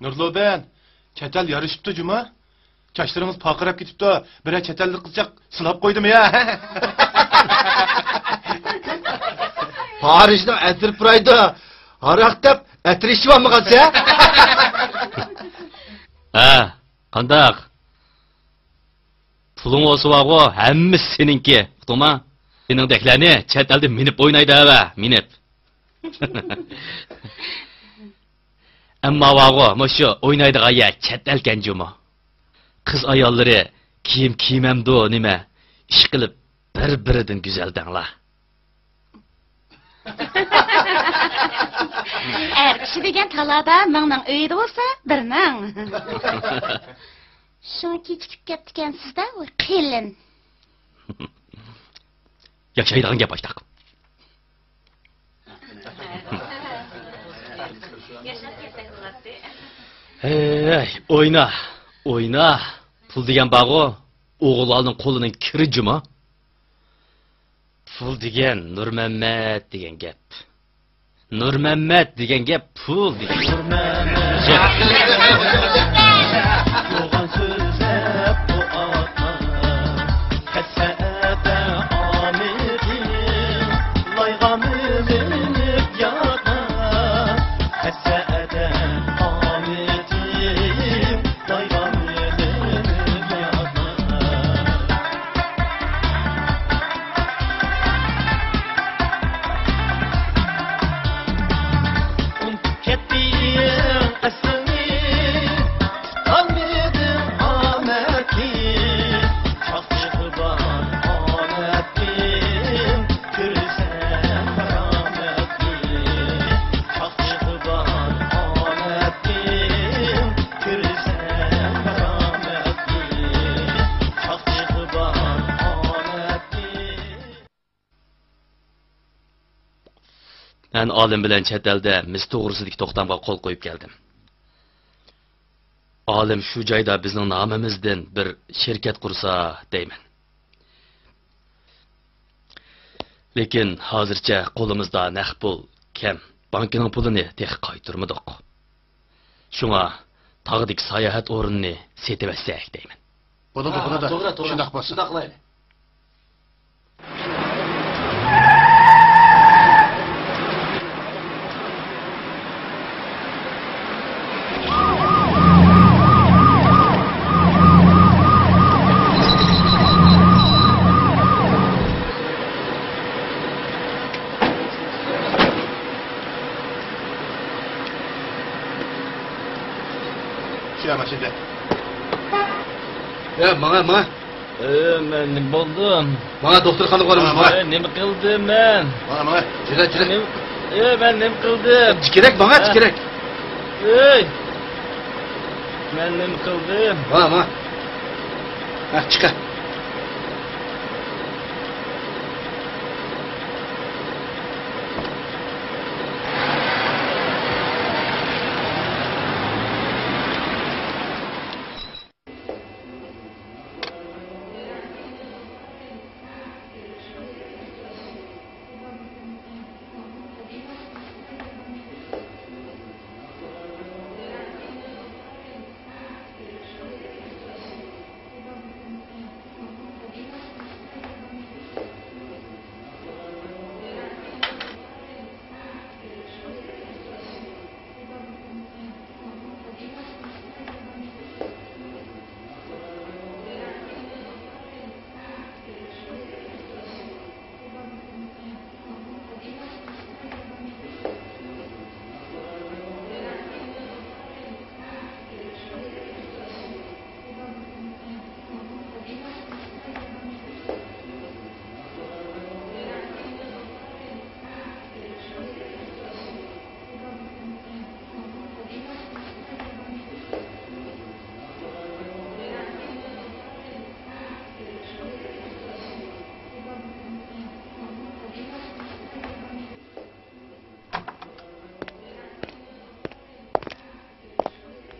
نۇرلۇبەن، چەت ئەل يارىشىپتۇ جۇما. چاچلىرىڭىز پارقىراپ كېتىپتۇ. بىرەر چەت ئەللىك قىزچاق سىلاپ قويدىمۇ يا؟ پارىژنىڭ ئەتىرى پۇرايدۇ. ھاراق دەپ ئەتىر ئىچىۋالمىغانسەن؟ ھە، قانداق؟ پۇلۇڭ بولسا بارغۇ، ھەممىسى سېنىڭكى. ئۇقتۇڭما؟ سېنىڭدەكلەرنى چەت ئەلدە مىنىپ ئوينايدۇ ھەۋە، مىنىپ. ئەمما بارغۇ، مۇشۇ ئوينايدىغان يەر چەت ئەلكەن جۇمۇ. قىز ئاياللىرى كىيىم كىيمەمدۇ نېمە، ئىشقىلىپ بىر-بىرىدىن گۈزەل دەڭلار. ئەر كىشى دېگەن تالادا مىڭنىڭ ئۆيىدە بولسا، بىرنىڭ. شۇڭا كېچىكىپ كەپتىكەنسىز-دە، ۋاي قېلىن. ياشايدىغان گەپ ئاشتاق. ھەي، ئوينا، ئوينا. پۇل دېگەن بارغۇ، ئوغۇللارنىڭ قولىنىڭ كىرى جۇما. پۇل دېگەن نۇرمەممەت دېگەن گەپ. نۇرمەممەت دېگەن گەپ پۇل دېگەن. يوغان سۆزلەپ بۇ ئاتا، ھەسسەدە ئامىتى لايغا مىلىنىپ ياتا، ھەسسەدە ئامىتى مەن ئالىم بىلەن چەت ئەلدە مىس توغرىسىدىكى توختامغا قول قويۇپ كەلدىم. ئالىم شۇ جايدا بىزنىڭ نامىمىزدىن بىر شىركەت قۇرسا دەيمەن. لېكىن ھازىرچە قولىمىزدا نەق پۇل كەم، بانكىنىڭ پۇلىنى تېخى قايتۇرمىدۇق. شۇڭا تاغدىكى ساياھەت ئورنىنى سېتىۋەتسەك دەيمەن. بولىدۇ، ھە، بولىدۇ. توغرا، توغرا. شۇنداق بولسۇن. شۇنداق قىلايلى. شۇ ماشىنىدا. يا، ماڭا، ماڭا. ئە، مەن نېمە بولدۇم؟ ماڭا دوختۇرخانىغا بارىمىز، ماڭا. ئە، نېمە قىلدىم مەن؟ ماڭا، ماڭا. جۈرە، جۈرە. نېمە، ئە، مەن نېمە قىلدىم؟ تىكىرەك، ماڭا، ھە؟ تىكىرەك. ئەي! مەن نېمە قىلدىم؟ ماڭا، ماڭا. ھە، چىقە.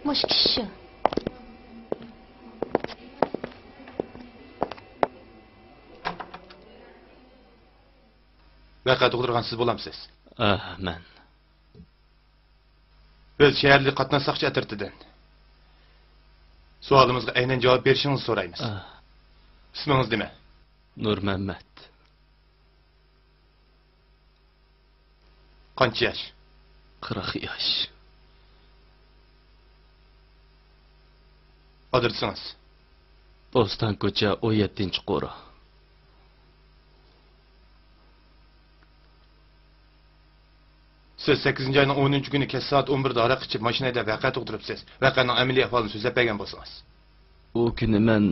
مۇشۇ كىشى شۇ. ۋەقە تۇغدۇرغان سىز بولامسىز؟ ئاھ، مەن. بىز شەھەرلىك قاتناش ساقچى ئەترىتىدىن. سوئالىمىزغا ئەينەن جاۋاب بېرىشىڭىزنى سورايمىز. ئاھ. ئىسمىڭىز نېمە؟ نۇرمەممەت. قانچە ياش؟ قىرىق ياش. ئادرېسىڭىز؟ بوستان كوچا، ئون يەتتىنچى قورا. سىز سەككىزىنچى ئاينىڭ ئونىنچى كۈنى كەچ سائەت ئون بىردە ھاراق ئىچىپ، ماشىنا ھەيدەپ ۋەقە تۇغدۇرۇپسىز. ۋەقەنىڭ ئەمەلىي ئەھۋالىنى سۆزلەپ بەرگەن بولسىڭىز. ئۇ كۈنى مەن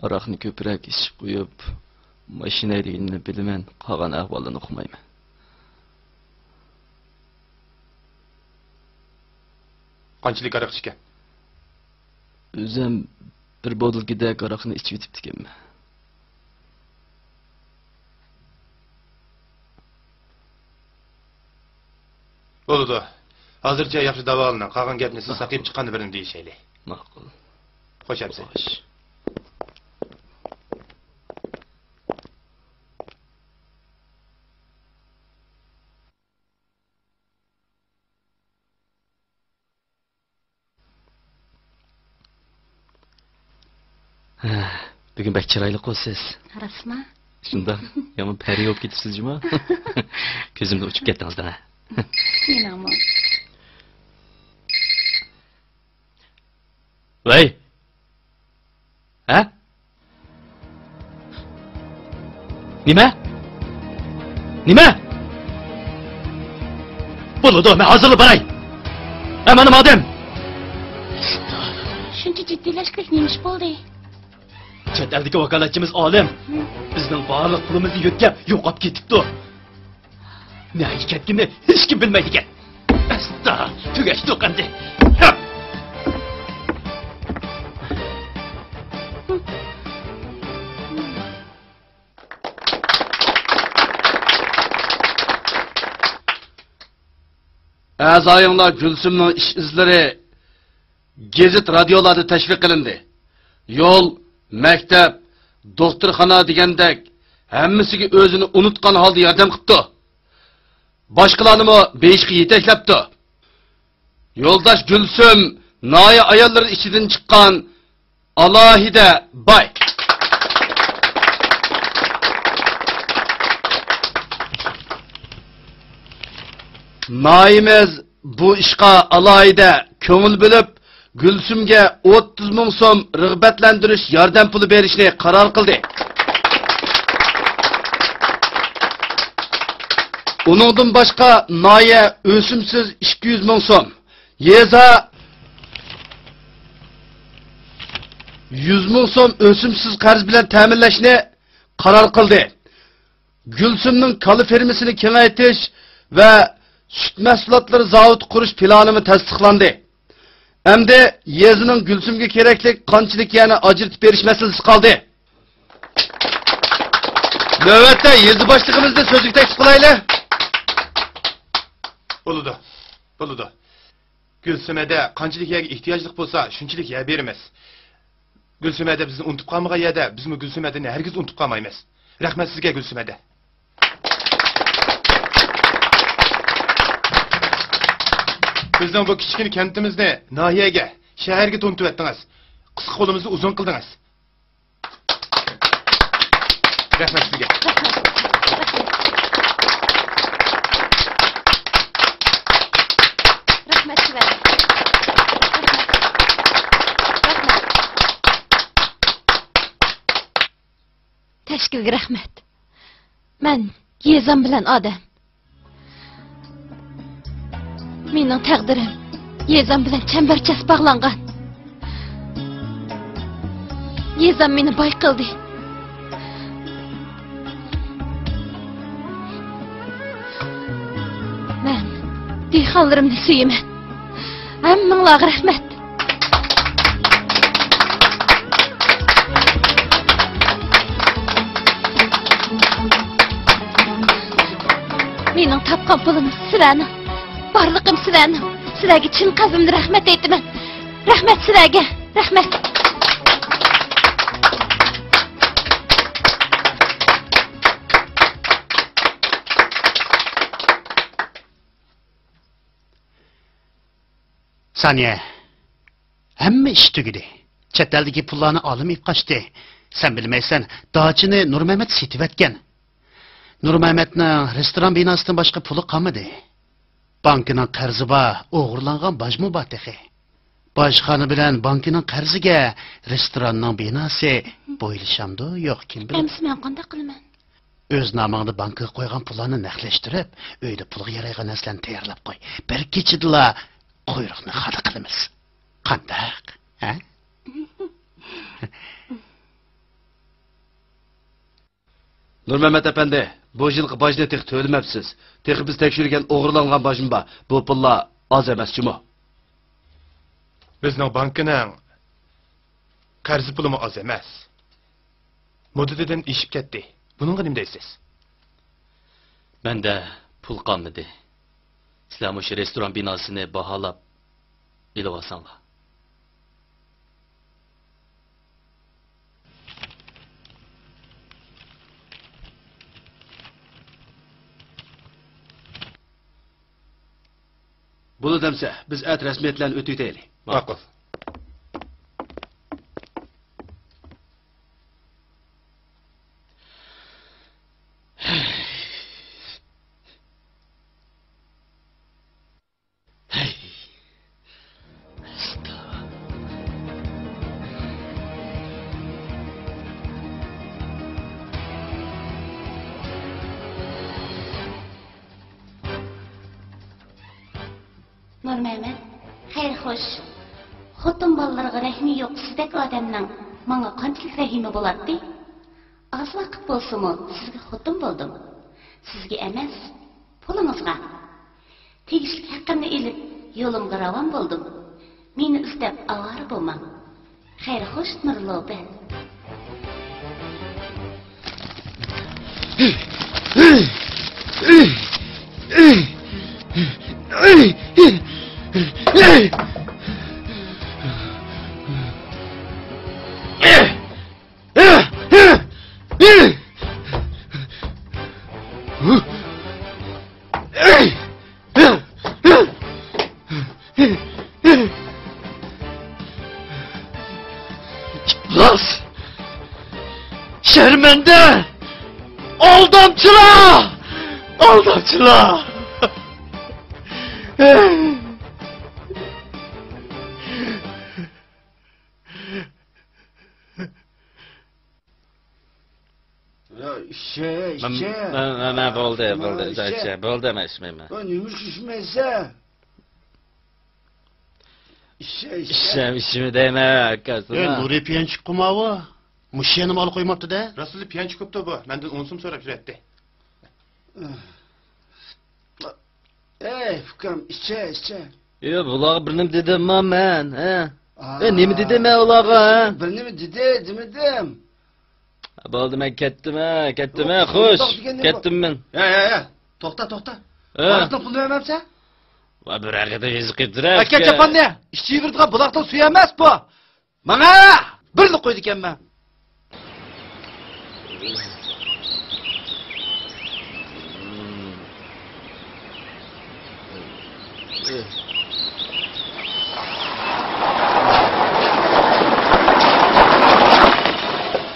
ھاراقنى كۆپرەك ئىچىپ قويۇپ، ماشىنا ھەيدىگىنىنى بىلىمەن، قالغان ئەھۋالىنى ئۇقمايمەن. قانچىلىك ھاراق ئىچكەن؟ ئۆزۈم بىر بوتۇلكىدەك ھاراقنى ئىچىۋېتىپتىكەنمەن. بولىدۇ. ھازىرچە ياخشى داۋالىنىڭ. قالغان گەپنى سىز ساقىيىپ چىققاندا بىرنى دېيىشەيلى. ماقۇل. خوش ئەمىسە. خوش. ھە، بۈگۈن بەك چىرايلىققۇ سىز. راستما؟ شۇنداق، يامان پەرى بولۇپ كېتىپسىز جۇما. كۆزۈمدىن ئۇچۇپ كەتتىڭىز دەڭە. مېنىڭمۇ. ۋەي! ھە؟ نېمە؟ نېمە؟ بولىدۇ، مەن ھازىرلا باراي. ھە، مانا مادەم. شۇنچە جىددىيلەشكۈدەك نېمە ئىش بولدى؟ چەت ئەلدىكى ۋاكالەتچىمىز ئالىم بىزنىڭ بارلىق پۇلىمىزنى يۆتكەپ يوقاپ كېتىپتۇ. نەگە كەتكىنىنى ھېچكىم بىلمەيدىكەن. ئەستا، تۈگەشتۇق ئەمدى. ئەزايىڭلار گۈلسۈمنىڭ ئىش ئىزلىرى گېزىت، رادىيولاردا تەشۋىق قىلىندى. يول، مەكتەپ، دوختۇرخانا دېگەندەك ھەممىسىگە ئۆزىنى ئۇنتقان ھالدا ياردەم قىپتۇ. باشقىلارنىمۇ بېيىشقا يېتەكلەپتۇ. يولداش گۈلسۈم ناھىيە ئاياللىرى ئىچىدىن چىققان ئالاھىدە باي. ناھىيەمىز بۇ ئىشقا ئالاھىدە كۆڭۈل بۆلۈپ، گۈلسۈمگە ئوتتۇز مىڭ سوم رىغبەتلەندۈرۈش ياردەم پۇلى بېرىشنى قارار قىلدى. ئۇنىڭدىن باشقا، ناھىيە ئۆسۈمسىز ئىككى يۈز مىڭ سوم، يېزا يۈز مىڭ سوم ئۆسۈمسىز قەرز بىلەن تەمىنلەشنى قارار قىلدى. گۈلسۈمنىڭ كالا فېرمىسىنى كېڭەيتىش ۋە سۈت مەھسۇلاتلىرى زاۋۇتى قۇرۇش پىلانىمۇ تەستىقلاندى. ئەمدى يېزىنىڭ گۈلسۈمگە كېرەكلىك قانچىلىك يەرنى ئاجرىتىپ بېرىش مەسىلىسى قالدى. نۆۋەتتە يېزا باشلىقىمىزنى سۆزگە تەكلىپ قىلايلى. بولىدۇ، بولىدۇ. گۈلسۈمەدە قانچىلىك يەرگە ئېھتىياجلىق بولسا، شۇنچىلىك يەر بېرىمىز. گۈلسۈمەدە بىزنى ئۇنتۇپ قالمىغان يەردە، بىزمۇ گۈلسۈمەدىنى ھەرگىز ئۇنتۇپ قالمايمىز. رەھمەت سىزگە، گۈلسۈمەدە. بىزنىڭ بۇ كىچىككىنە كەنتىمىزنى ناھىيەگە، شەھەرگە تونۇتۇۋەتتىڭىز. قىسقا قولىمىزنى ئۇزۇن قىلدىڭىز. رەھمەت سىزگە. رەھمەت سىزگە. رەھمەت. تەشكىلگە رەھمەت. مەن يېزام بىلەن ئادەم. مېنىڭ تەقدىرىم يېزام بىلەن چەمبەرچاس باغلانغان. يېزام مېنى باي قىلدى. مەن دېھقانلىرىمنى سۆيىمەن. ھەممىڭلارغا رەھمەت. مېنىڭ تاپقان پۇلۇم سىلەرنىڭ، بارلىقىم سىلەرنىڭ. سىلەرگە چىن قەلبىمدىن رەھمەت ئېيتىمەن. رەھمەت سىلەرگە. رەھمەت. سانىيە، ھەممە ئىش تۈگىدى. چەت ئەلدىكى پۇللارنى ئالىم ئېلىپ قاچتى. سەن بىلمەيسەن، داچىنى نۇرمەمەت سېتىۋەتكەن. نۇرمەمەتنىڭ رېستوران بىناسىدىن باشقا پۇلى قالمىدى. بانكىنىڭ قەرزى بار، ئوغرىلانغان باجمۇ بار تېخى. باجخانا بىلەن بانكىنىڭ قەرزىگە رېستوراننىڭ بىناسى بويلىشامدۇ يوق، كىم بىلىدۇ؟ ئەمسە مەن قانداق قىلىمەن؟ ئۆز نامىڭدا بانكىغا قويغان پۇللارنى نەقلەشتۈرۈپ، ئۆيدە پۇلغا يارايدىغان نەرسىلەرنى تەييارلاپ قوي. بىر كېچىدىلا قۇيرۇقنى خادا قىلىمىز. قانداق؟ ھە؟ نۇرمەمەت ئەپەندى، بۇ يىلقى باجنى تېخى تۆلىمەپسىز. تېخى بىز تەكشۈرگەن ئوغرىلانغان باجمۇ بار. بۇ پۇللار ئاز ئەمەس جۇمۇ. بىزنىڭ بانكىنىڭ قەرز پۇلىمۇ ئاز ئەمەس. مۇددىتىدىن ئېشىپ كەتتى. بۇنىڭغا نېمە دەيسىز؟ مەندە پۇل قالمىدى. سىلەر مۇشۇ رېستوران بىناسىنى باھالاپ ئېلىۋالساڭلار. بولىدۇ ئەمسە، بىز ئەتە رەسمىيەتلەرنى ئۆتۈۋېتەيلى. ماقۇل. نۇرمەمەت، خەير خوش. خوتۇن بالىلىرىغا رەھمى يوق سىزدەك ئادەمنىڭ ماڭا قانچىلىك رەھىمى بولاتتى؟ ئاز ۋاقىت بولسىمۇ سىزگە خوتۇن بولدۇم. سىزگە ئەمەس، پۇلىڭىزغا. تېگىشلىك ھەققىمنى ئېلىپ، يولۇمغا راۋان بولدۇم. مېنى ئىزدەپ ئاۋارە بولماڭ. خەير خوش، نۇرلۇبى. ئىپلاس! شەرمەندە! ئالدامچىلار! ئالدامچىلار! يا، ئىچە، مە-، ئىچە. مە-، مە-، مە-، بولدى، مە-، بولدى، ئىچە. ئىچە، بولدى، مەن ئىچمەيمەن. ئا، نېمە ئىچمەيسەن؟ ئىچە، ئىچە. ئىچەم، ئىچىمە دەيمەن، ئاكا، ئەي، سانا. نۇرى پىيانچىكقۇ ماۋۇ. مۇشۇ يەنىمۇ ئالا قويماپتۇ-دە. راستلا پىيانچىك بوپتۇ بۇ. مەندىن ئون سوم سوراپ يۈرەتتى. ئەي، ئۇكام، ئىچە، ئىچە. يا، بۇلارغا بىر نېمە دېدىمما مەن، ھە؟ ئا. ئە، نېمە دېدىم مەن ئۇلارغا، ھە؟ بىر نېمە دېدى، دېمىدىم. بولدى، مەن كەتتىم، ھە، كەتتىم، ھە، يوق، خوش، توختاپ دېگەن نېمە بۇ؟ كەتتىم مەن. يا، يا، يا، توختا، توختا. ھە. بۇلاقنىڭ پۇلىنى بەرمەپسەن؟ ۋاي، بىر ھەقىدە يېزىق قىلىپ تۇرۇپ. ئەكەل چاپاننى، ئىچىۋېرىدىغان بۇلاقنىڭ سۈيى ئەمەس بۇ. ماڭا! بىرلا قويىدىكەنمەن.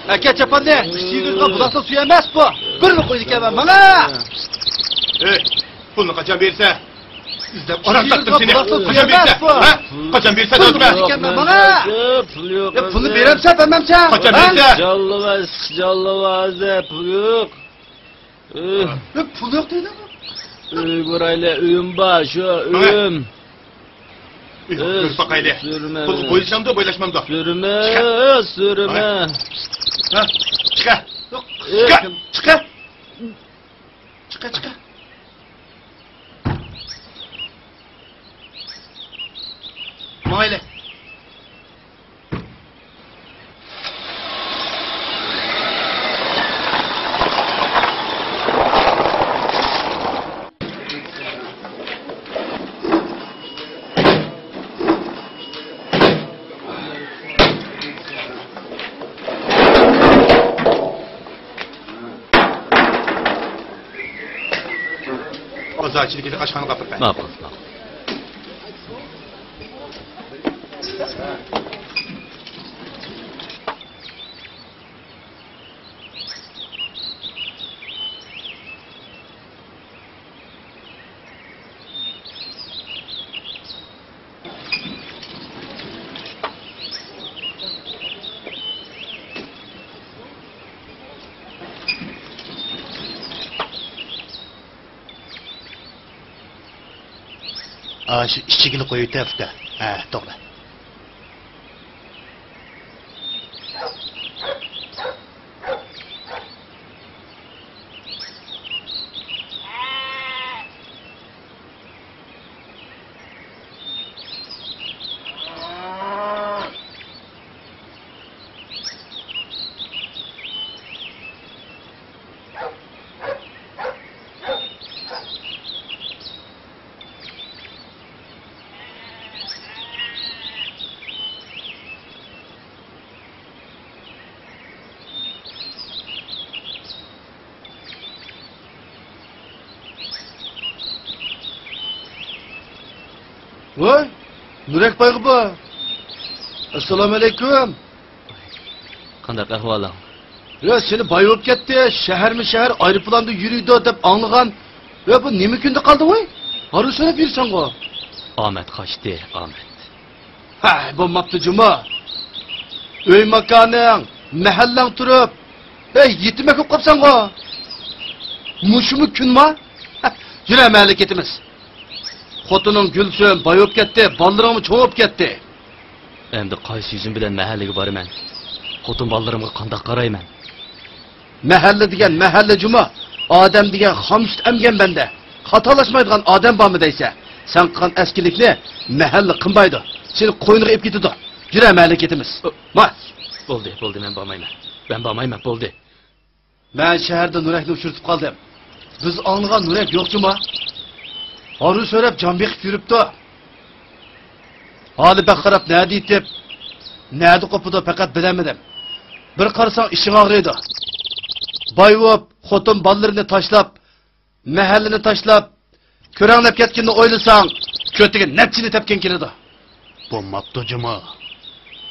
ئەكەل چاپاننى! ئىچىگە بۇلاقنىڭ سۈيى ئەمەس بۇ! بىرلا قويىدىكەنمەن، ماڭا! ئەي، پۇلنى قاچان بېرىسەن؟ ئىزدەپ ئاران تارتتىم سېنى. قاچان بېرىسەن؟ ھە؟ قاچان بېرىسەن؟ پۇل ئېيتمە! بېرىدىكەنمەن، ماڭا! پۇل يوق، يا، پۇلنى بېرەمسەن، بەرمەمسەن؟ قاچان بېرىسەن؟ جاللىۋاز، جاللىۋاز، پۇل يوق. ئۆي. يا، پۇل يوق دەيدۇ. ئۆي بورايلى، ئۆيۈم بار، شۇ ماڭا. ئۆيۈم. ئۆي، ئۆي، كۆرۈپ باقايلى. سۈرمە. پۇلغا بويلىشامدۇ، بويلاشمامدۇ؟ سۈرمە، سۈرمە. ھە؟ چىقە. يوق، ئۆي. چىقە. چىقە. چىقە، چىقە. ماڭايلى. ئازاچىلىكىدە ئاشخانىغا ئاپىرىپ بەر. ماقۇل، ماقۇل. ئاشۇ ئىچىگىلا قويۇۋېتەپتۇ. ھە، توغرا. ۋاي، نۇرەك بايغۇ بۇ. ئەسسالامۇئەلەيكۇم. قانداق ئەھۋالىڭ؟ يا، سېنى باي بولۇپ كەتتى، شەھەرمۇ شەھەر ئايروپىلاندا يۈرىدۇ دەپ ئاڭلىغان. يا، بۇ نېمە كۈندە قالدى ۋاي؟ ھارۋا سۆرەپ يۈرسەڭغۇ. ئامەت قاچتى، ئامەت. ھە، بولماپتۇ جۇمۇ. ئۆي ماكانىڭ، مەھەللەڭ تۇرۇپ، ھەي، يېتىمەك بولۇپ قاپسەنغۇ. مۇشۇمۇ كۈنما؟ ھە، يۈر، مەھەللىگە كېتىمىز. خوتۇنۇڭ گۈلسۈم باي بولۇپ كەتتى، بالىلىرىڭمۇ چوڭ بولۇپ كەتتى. ئەمدى قايسى يۈزۈم بىلەن مەھەللىگە بارىمەن؟ خوتۇن بالىلىرىمغا قانداق قارايمەن؟ مەھەللە دېگەن مەھەللە جۇمۇ. ئادەم دېگەن خام سۈت ئەمگەن بەندە. خاتالاشمايدىغان ئادەم بارمۇ دەيسە؟ سەن قىلغان ئەسكىلىكنى مەھەللە قىلمايدۇ. سېنى قوينىغا ئېلىپ كېتىدۇ. يۈر، مەھەللىگە كېتىمىز. ما. بولدى، بولدى، مەن بارمايمەن. مەن بارمايمەن، بولدى. مەن شەھەردە نۇرەكنى ئۇچرىتىپ قالدىم. بىز ئاڭلىغان نۇرەك يوق جۇمۇ. ھارۋا سۆرەپ جان بېقىپ يۈرۈپتۇ. ھالى بەك خاراب، نەدە يېتىپ، نەدە قوپىدۇ، پەقەت بىلەلمىدىم. بىر قارىساڭ ئىچىڭ ئاغرىيدۇ. باي بولۇپ، خوتۇن بالىلىرىنى تاشلاپ، مەھەللىنى تاشلاپ، كۆرەڭلەپ كەتكىنىنى ئويلىساڭ، كۆتىگە نەچچىنى تەپكىن كېلىدۇ. بولماپتۇ جۇمۇ.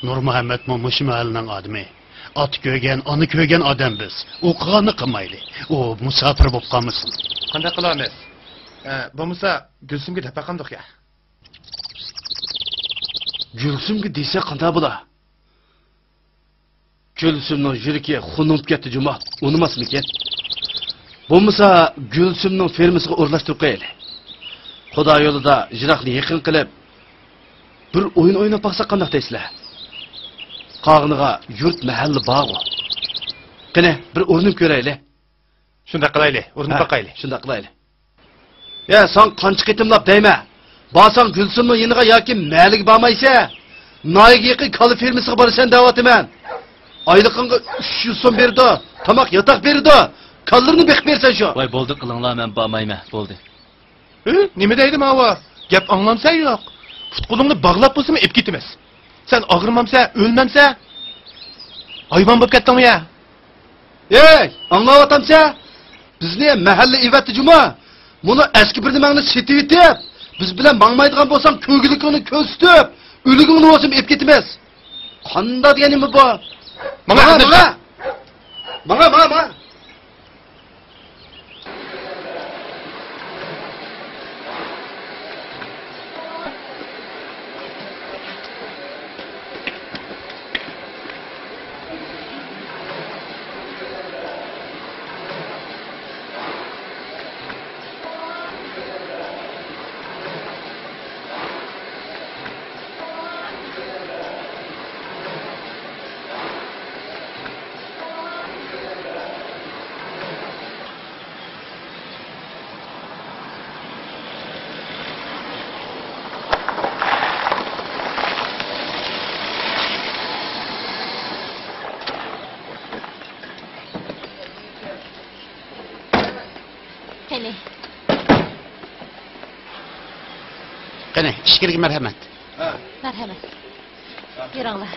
نۇرمۇھەممەتمۇ مۇشۇ مەھەللىنىڭ ئادىمى. ئاتا كۆرگەن، ئانا كۆرگەن ئادەم بىز. ئۇ قىلغاننى قىلمايلى. ئۇ مۇساپىر بولۇپ قالمىسۇن. قانداق قىلىمىز؟ ئە، بولمىسا گۈلسۈمگە دەپ باقامدۇق يا؟ گۈلسۈمگە دېسە قانداق بولا؟ گۈلسۈمنىڭ يۈرىكى خۇنۇڭ بولۇپ كەتتى جۇمۇ، ئۇنىماسمىكىن؟ بولمىسا گۈلسۈمنىڭ فېرمىسىغا ئورۇنلاشتۇرۇپ قويايلى. خۇدا يولىدا يىراقنى يېقىن قىلىپ، بىر ئويۇن ئويناپ باقساق قانداق دەيسىلەر؟ قالغىنىغا يۇرت مەھەللە بارغۇ. قېنى، بىر ئۇرۇنۇپ كۆرەيلى. شۇنداق قىلايلى، ئۇرۇنۇپ ھە، باقايلى. شۇنداق قىلايلى. يا، ساڭا قانچە قېتىملاپ دەيمەن. بارساڭ گۈلسۈمنىڭ يېنىغا ياكى مەھەللىگە بارمايسەن. ناھىيەگە يېقىن كالا فېرمىسىغا بارىسەن دەۋاتىمەن. ئايلىقىڭغا ئۈچ يۈز سوم بېرىدۇ، تاماق ياتاق بېرىدۇ. كالىلىرىنى بېقىپ بېرىسەن شۇ. ۋاي، بولدى قىلىڭلار، مەن بارمايمەن، بولدى. ھە؟ نېمە دەيدۇ ماۋۇ؟ گەپ ئاڭلامسەن يوق؟ پۇت-قولۇڭنى باغلاپ بولسىمۇ ئېلىپ كېتىمىز. سەن ئاغرىمامسەن، ئۆلمەمسەن؟ ھايۋان بولۇپ كەتتىڭمۇ يا؟ ھەي، ئاڭلاۋاتامسەن؟ بىزنى مەھەللە ئېۋەتتى جۇمۇ. مۇنۇ ئەسكى بىر نېمەڭنى سېتىۋېتىپ، بىز بىلەن ماڭمايدىغان بولساڭ، كۆرگۈلۈكۈڭنى كۆرسىتىپ، ئۆلۈكۈڭنى بولسىمۇ ئېلىپ كېتىمىز. قانداق دېگەن نېمە بۇ؟ ماڭا، ماڭا، ماڭا. ماڭا، ماڭا، ماڭا. قېنى. قېنى، ئىچكىرىگە مەرھەمەت. مەرھەمەت. يۈرۈڭلار.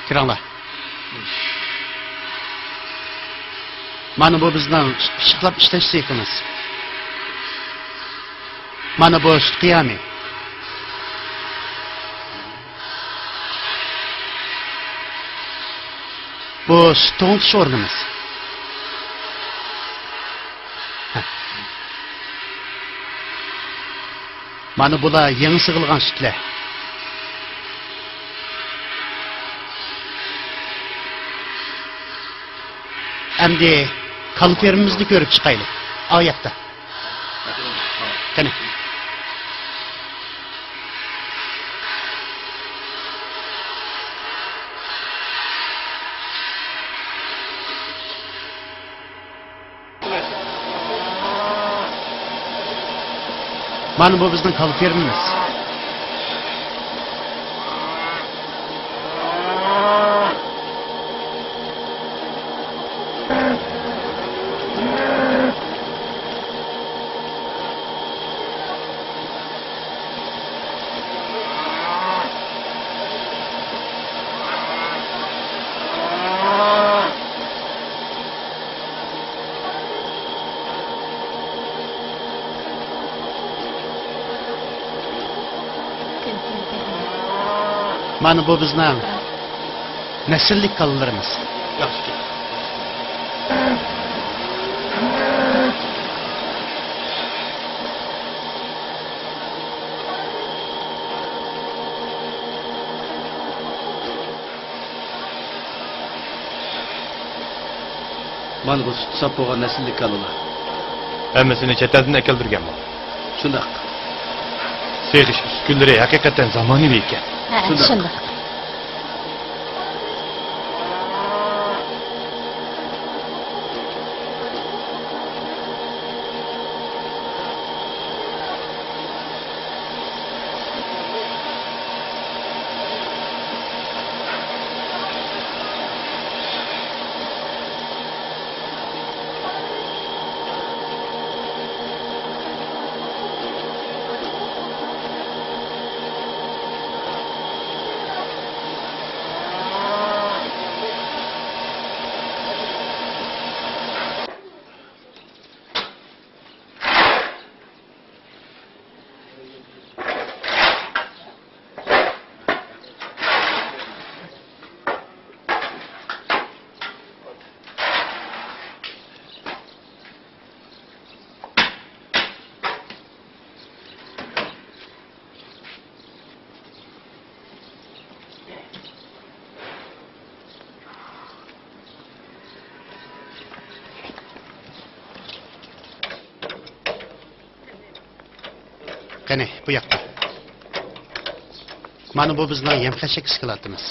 كىرىڭلار. مانا بۇ بىزنىڭ سۈت پىششىقلاپ ئىشلەش سېخىمىز. مانا بۇ سۈت قىيامى. بۇ سۈت توڭلىتىش ئورنىمىز. مانا بۇلار يېڭى سىغىلغان سۈتلەر. ئەمدى كالا فېرمىمىزنى كۆرۈپ چىقايلى. ئاۋۇ ياقتا. قېنى. مانا بۇ بىزنىڭ كالا فېرمىمىز. مانا بۇ بىزنىڭ نەسىللىك كالىلىرىمىز. ياخشى. مانا بۇ سۈتى ساپ بولغان نەسىللىك كالىلار. ھەممىسىنى چەت ئەلدىن ئەكەلدۈرگەنمۇ؟ شۇنداق. سېغىش ئۈسكۈنىلىرى ھەقىقەتەن زامانىۋى ئىكەن. ھە، شۇنداق. شۇنداق. قېنى، بۇ ياققا. مانا بۇ بىزنىڭ يەم-خەشەك ئىسكىلاتىمىز.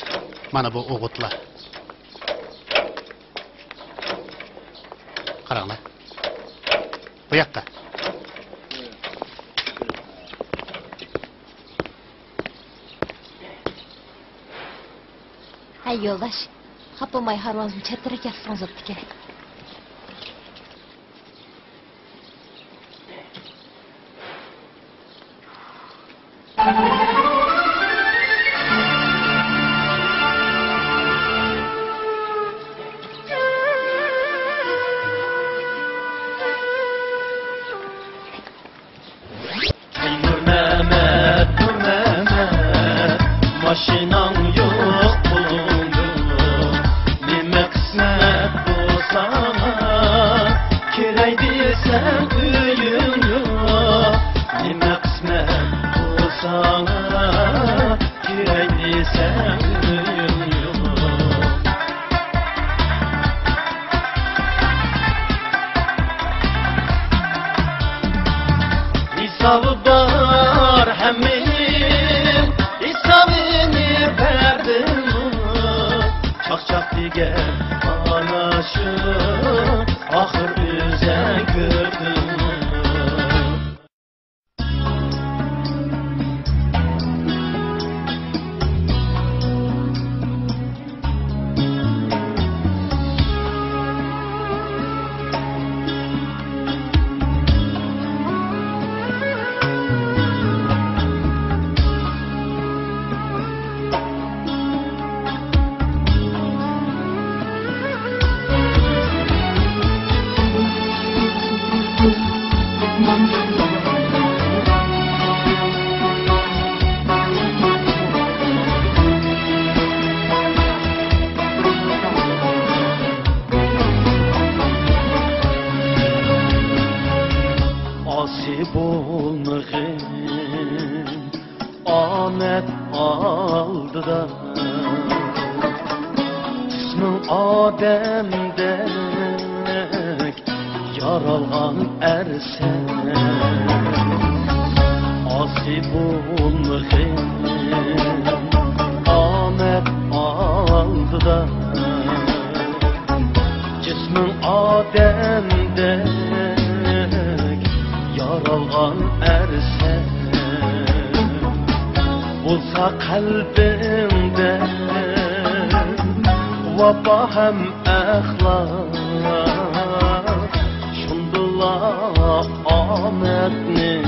مانا بۇ ئوغۇتلار. قاراڭلار. بۇ ياققا. ھەي، يولداش، خاپا بولماي ھارۋىڭىزنى چەتتىرەك ياسىسىڭىز بوپتىكەن. ھەي نۇرمەمەت، نۇرمەمەت، ماشىناڭ يوق، پۇلۇڭ يوق. نېمە قىسمەت بۇ ساڭا، كىراي دېسەڭ ئۆيۈڭ يوق. نېمە قىسمەت بۇ ساڭا، كىراي دېسەڭ ئۆيۈڭ يوق. ھېسابى بار ھەممىنىڭ، ھېسابىنى بەردىممۇ؟ چاقچاق دېگەن ئانا شۇ، ئاخىر ئۆزۈڭ كۆردۈڭمۇ؟ بولمىغىن ئامەت ئالدىدا، جىسمىڭ ئادەمدەك يارالغان ئەرسەن. ئاسىي بولمىغىن ئامەت ئالدىدا، جىسمىڭ ئادەمدەك يارالغان ئەرسەن. بولسا قەلبىڭدە ۋاپا ھەم ئەخلاق، شۇندىلا ئامەتنىڭ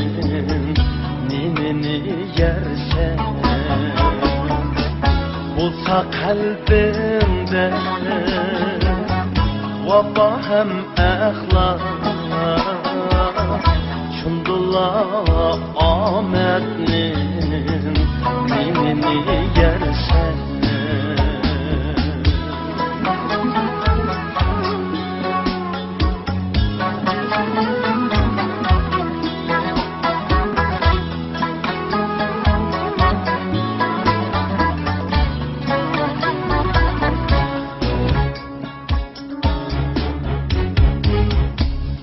نېمىنى يەرسەن. بولسا قەلبىڭدە ۋاپا ھەم ئەخلاق، شۇندىلا ئامەتنىڭ نېمىنى يەرسەن.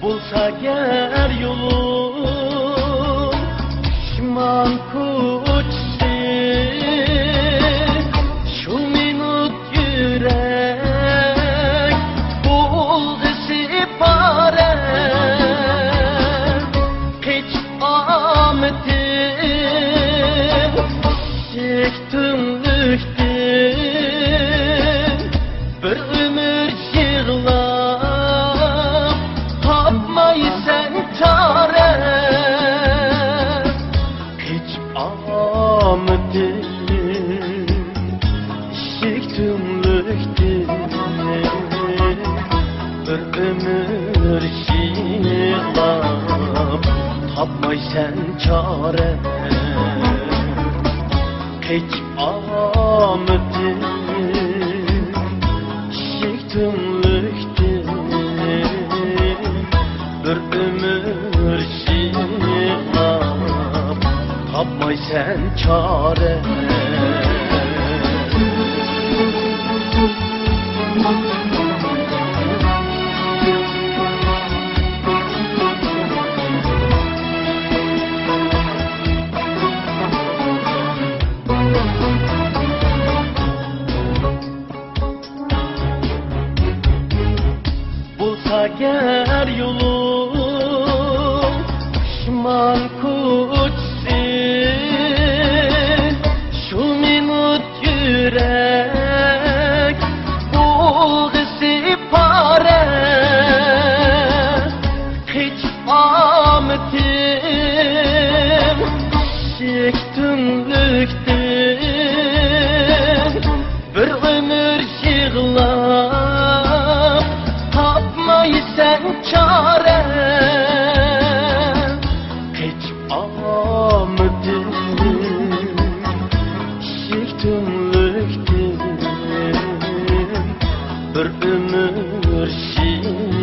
بولسا گەر يولۇڭ پۇشمان كوچىسى، شۇ مىنۇت يۈرەك بولغىسى پارە. قېچىپ ئامىتىم ئىشىك تۈڭلۈكتىن، بىر ئۆمۈر يىغلاپ تاپمايسەن چارە. قېچىپ ئامىتىم ئىشىك تۈڭلۈكتىن، بىر ئۆمۈر يىغلاپ تاپمايسەن چارە. قېچىپ ئامىتىم ئىشىك تۈڭلۈكتىن، بىر ئۆمۈر يىغلاپ تاپمايسەن چارە. بولسا گەر يولۇڭ پۇشمان كوچىسى، شۇ مىنۇت يۈرەك بولغىسى پارە. قېچىپ ئامىتىم ئىشىك تۈڭلۈكتىن، بىر ئۆمۈر يىغلاپ تاپمايسەن چارە. قېچىپ ئامىتىم ئىشىك تۈڭلۈكتىن، بىر ئۆمۈر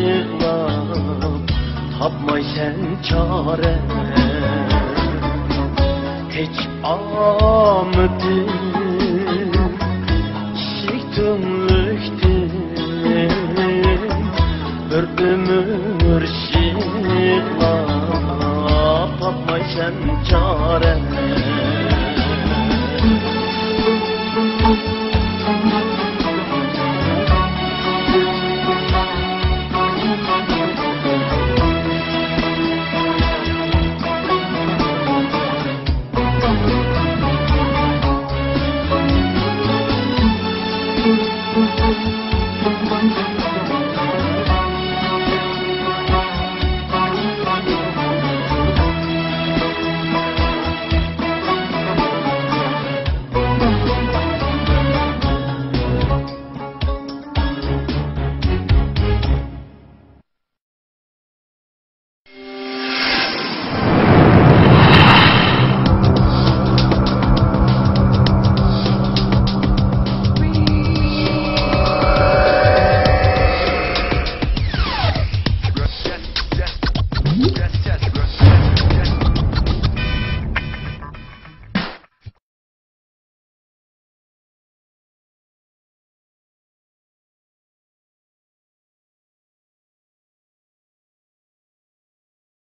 يىغلاپ تاپمايسەن چارە. قېچىپ ئامىتىم ئىشىك تۈڭلۈكتىن، بىر ئۆمۈر يىغلاپ تاپمايسەن چارە.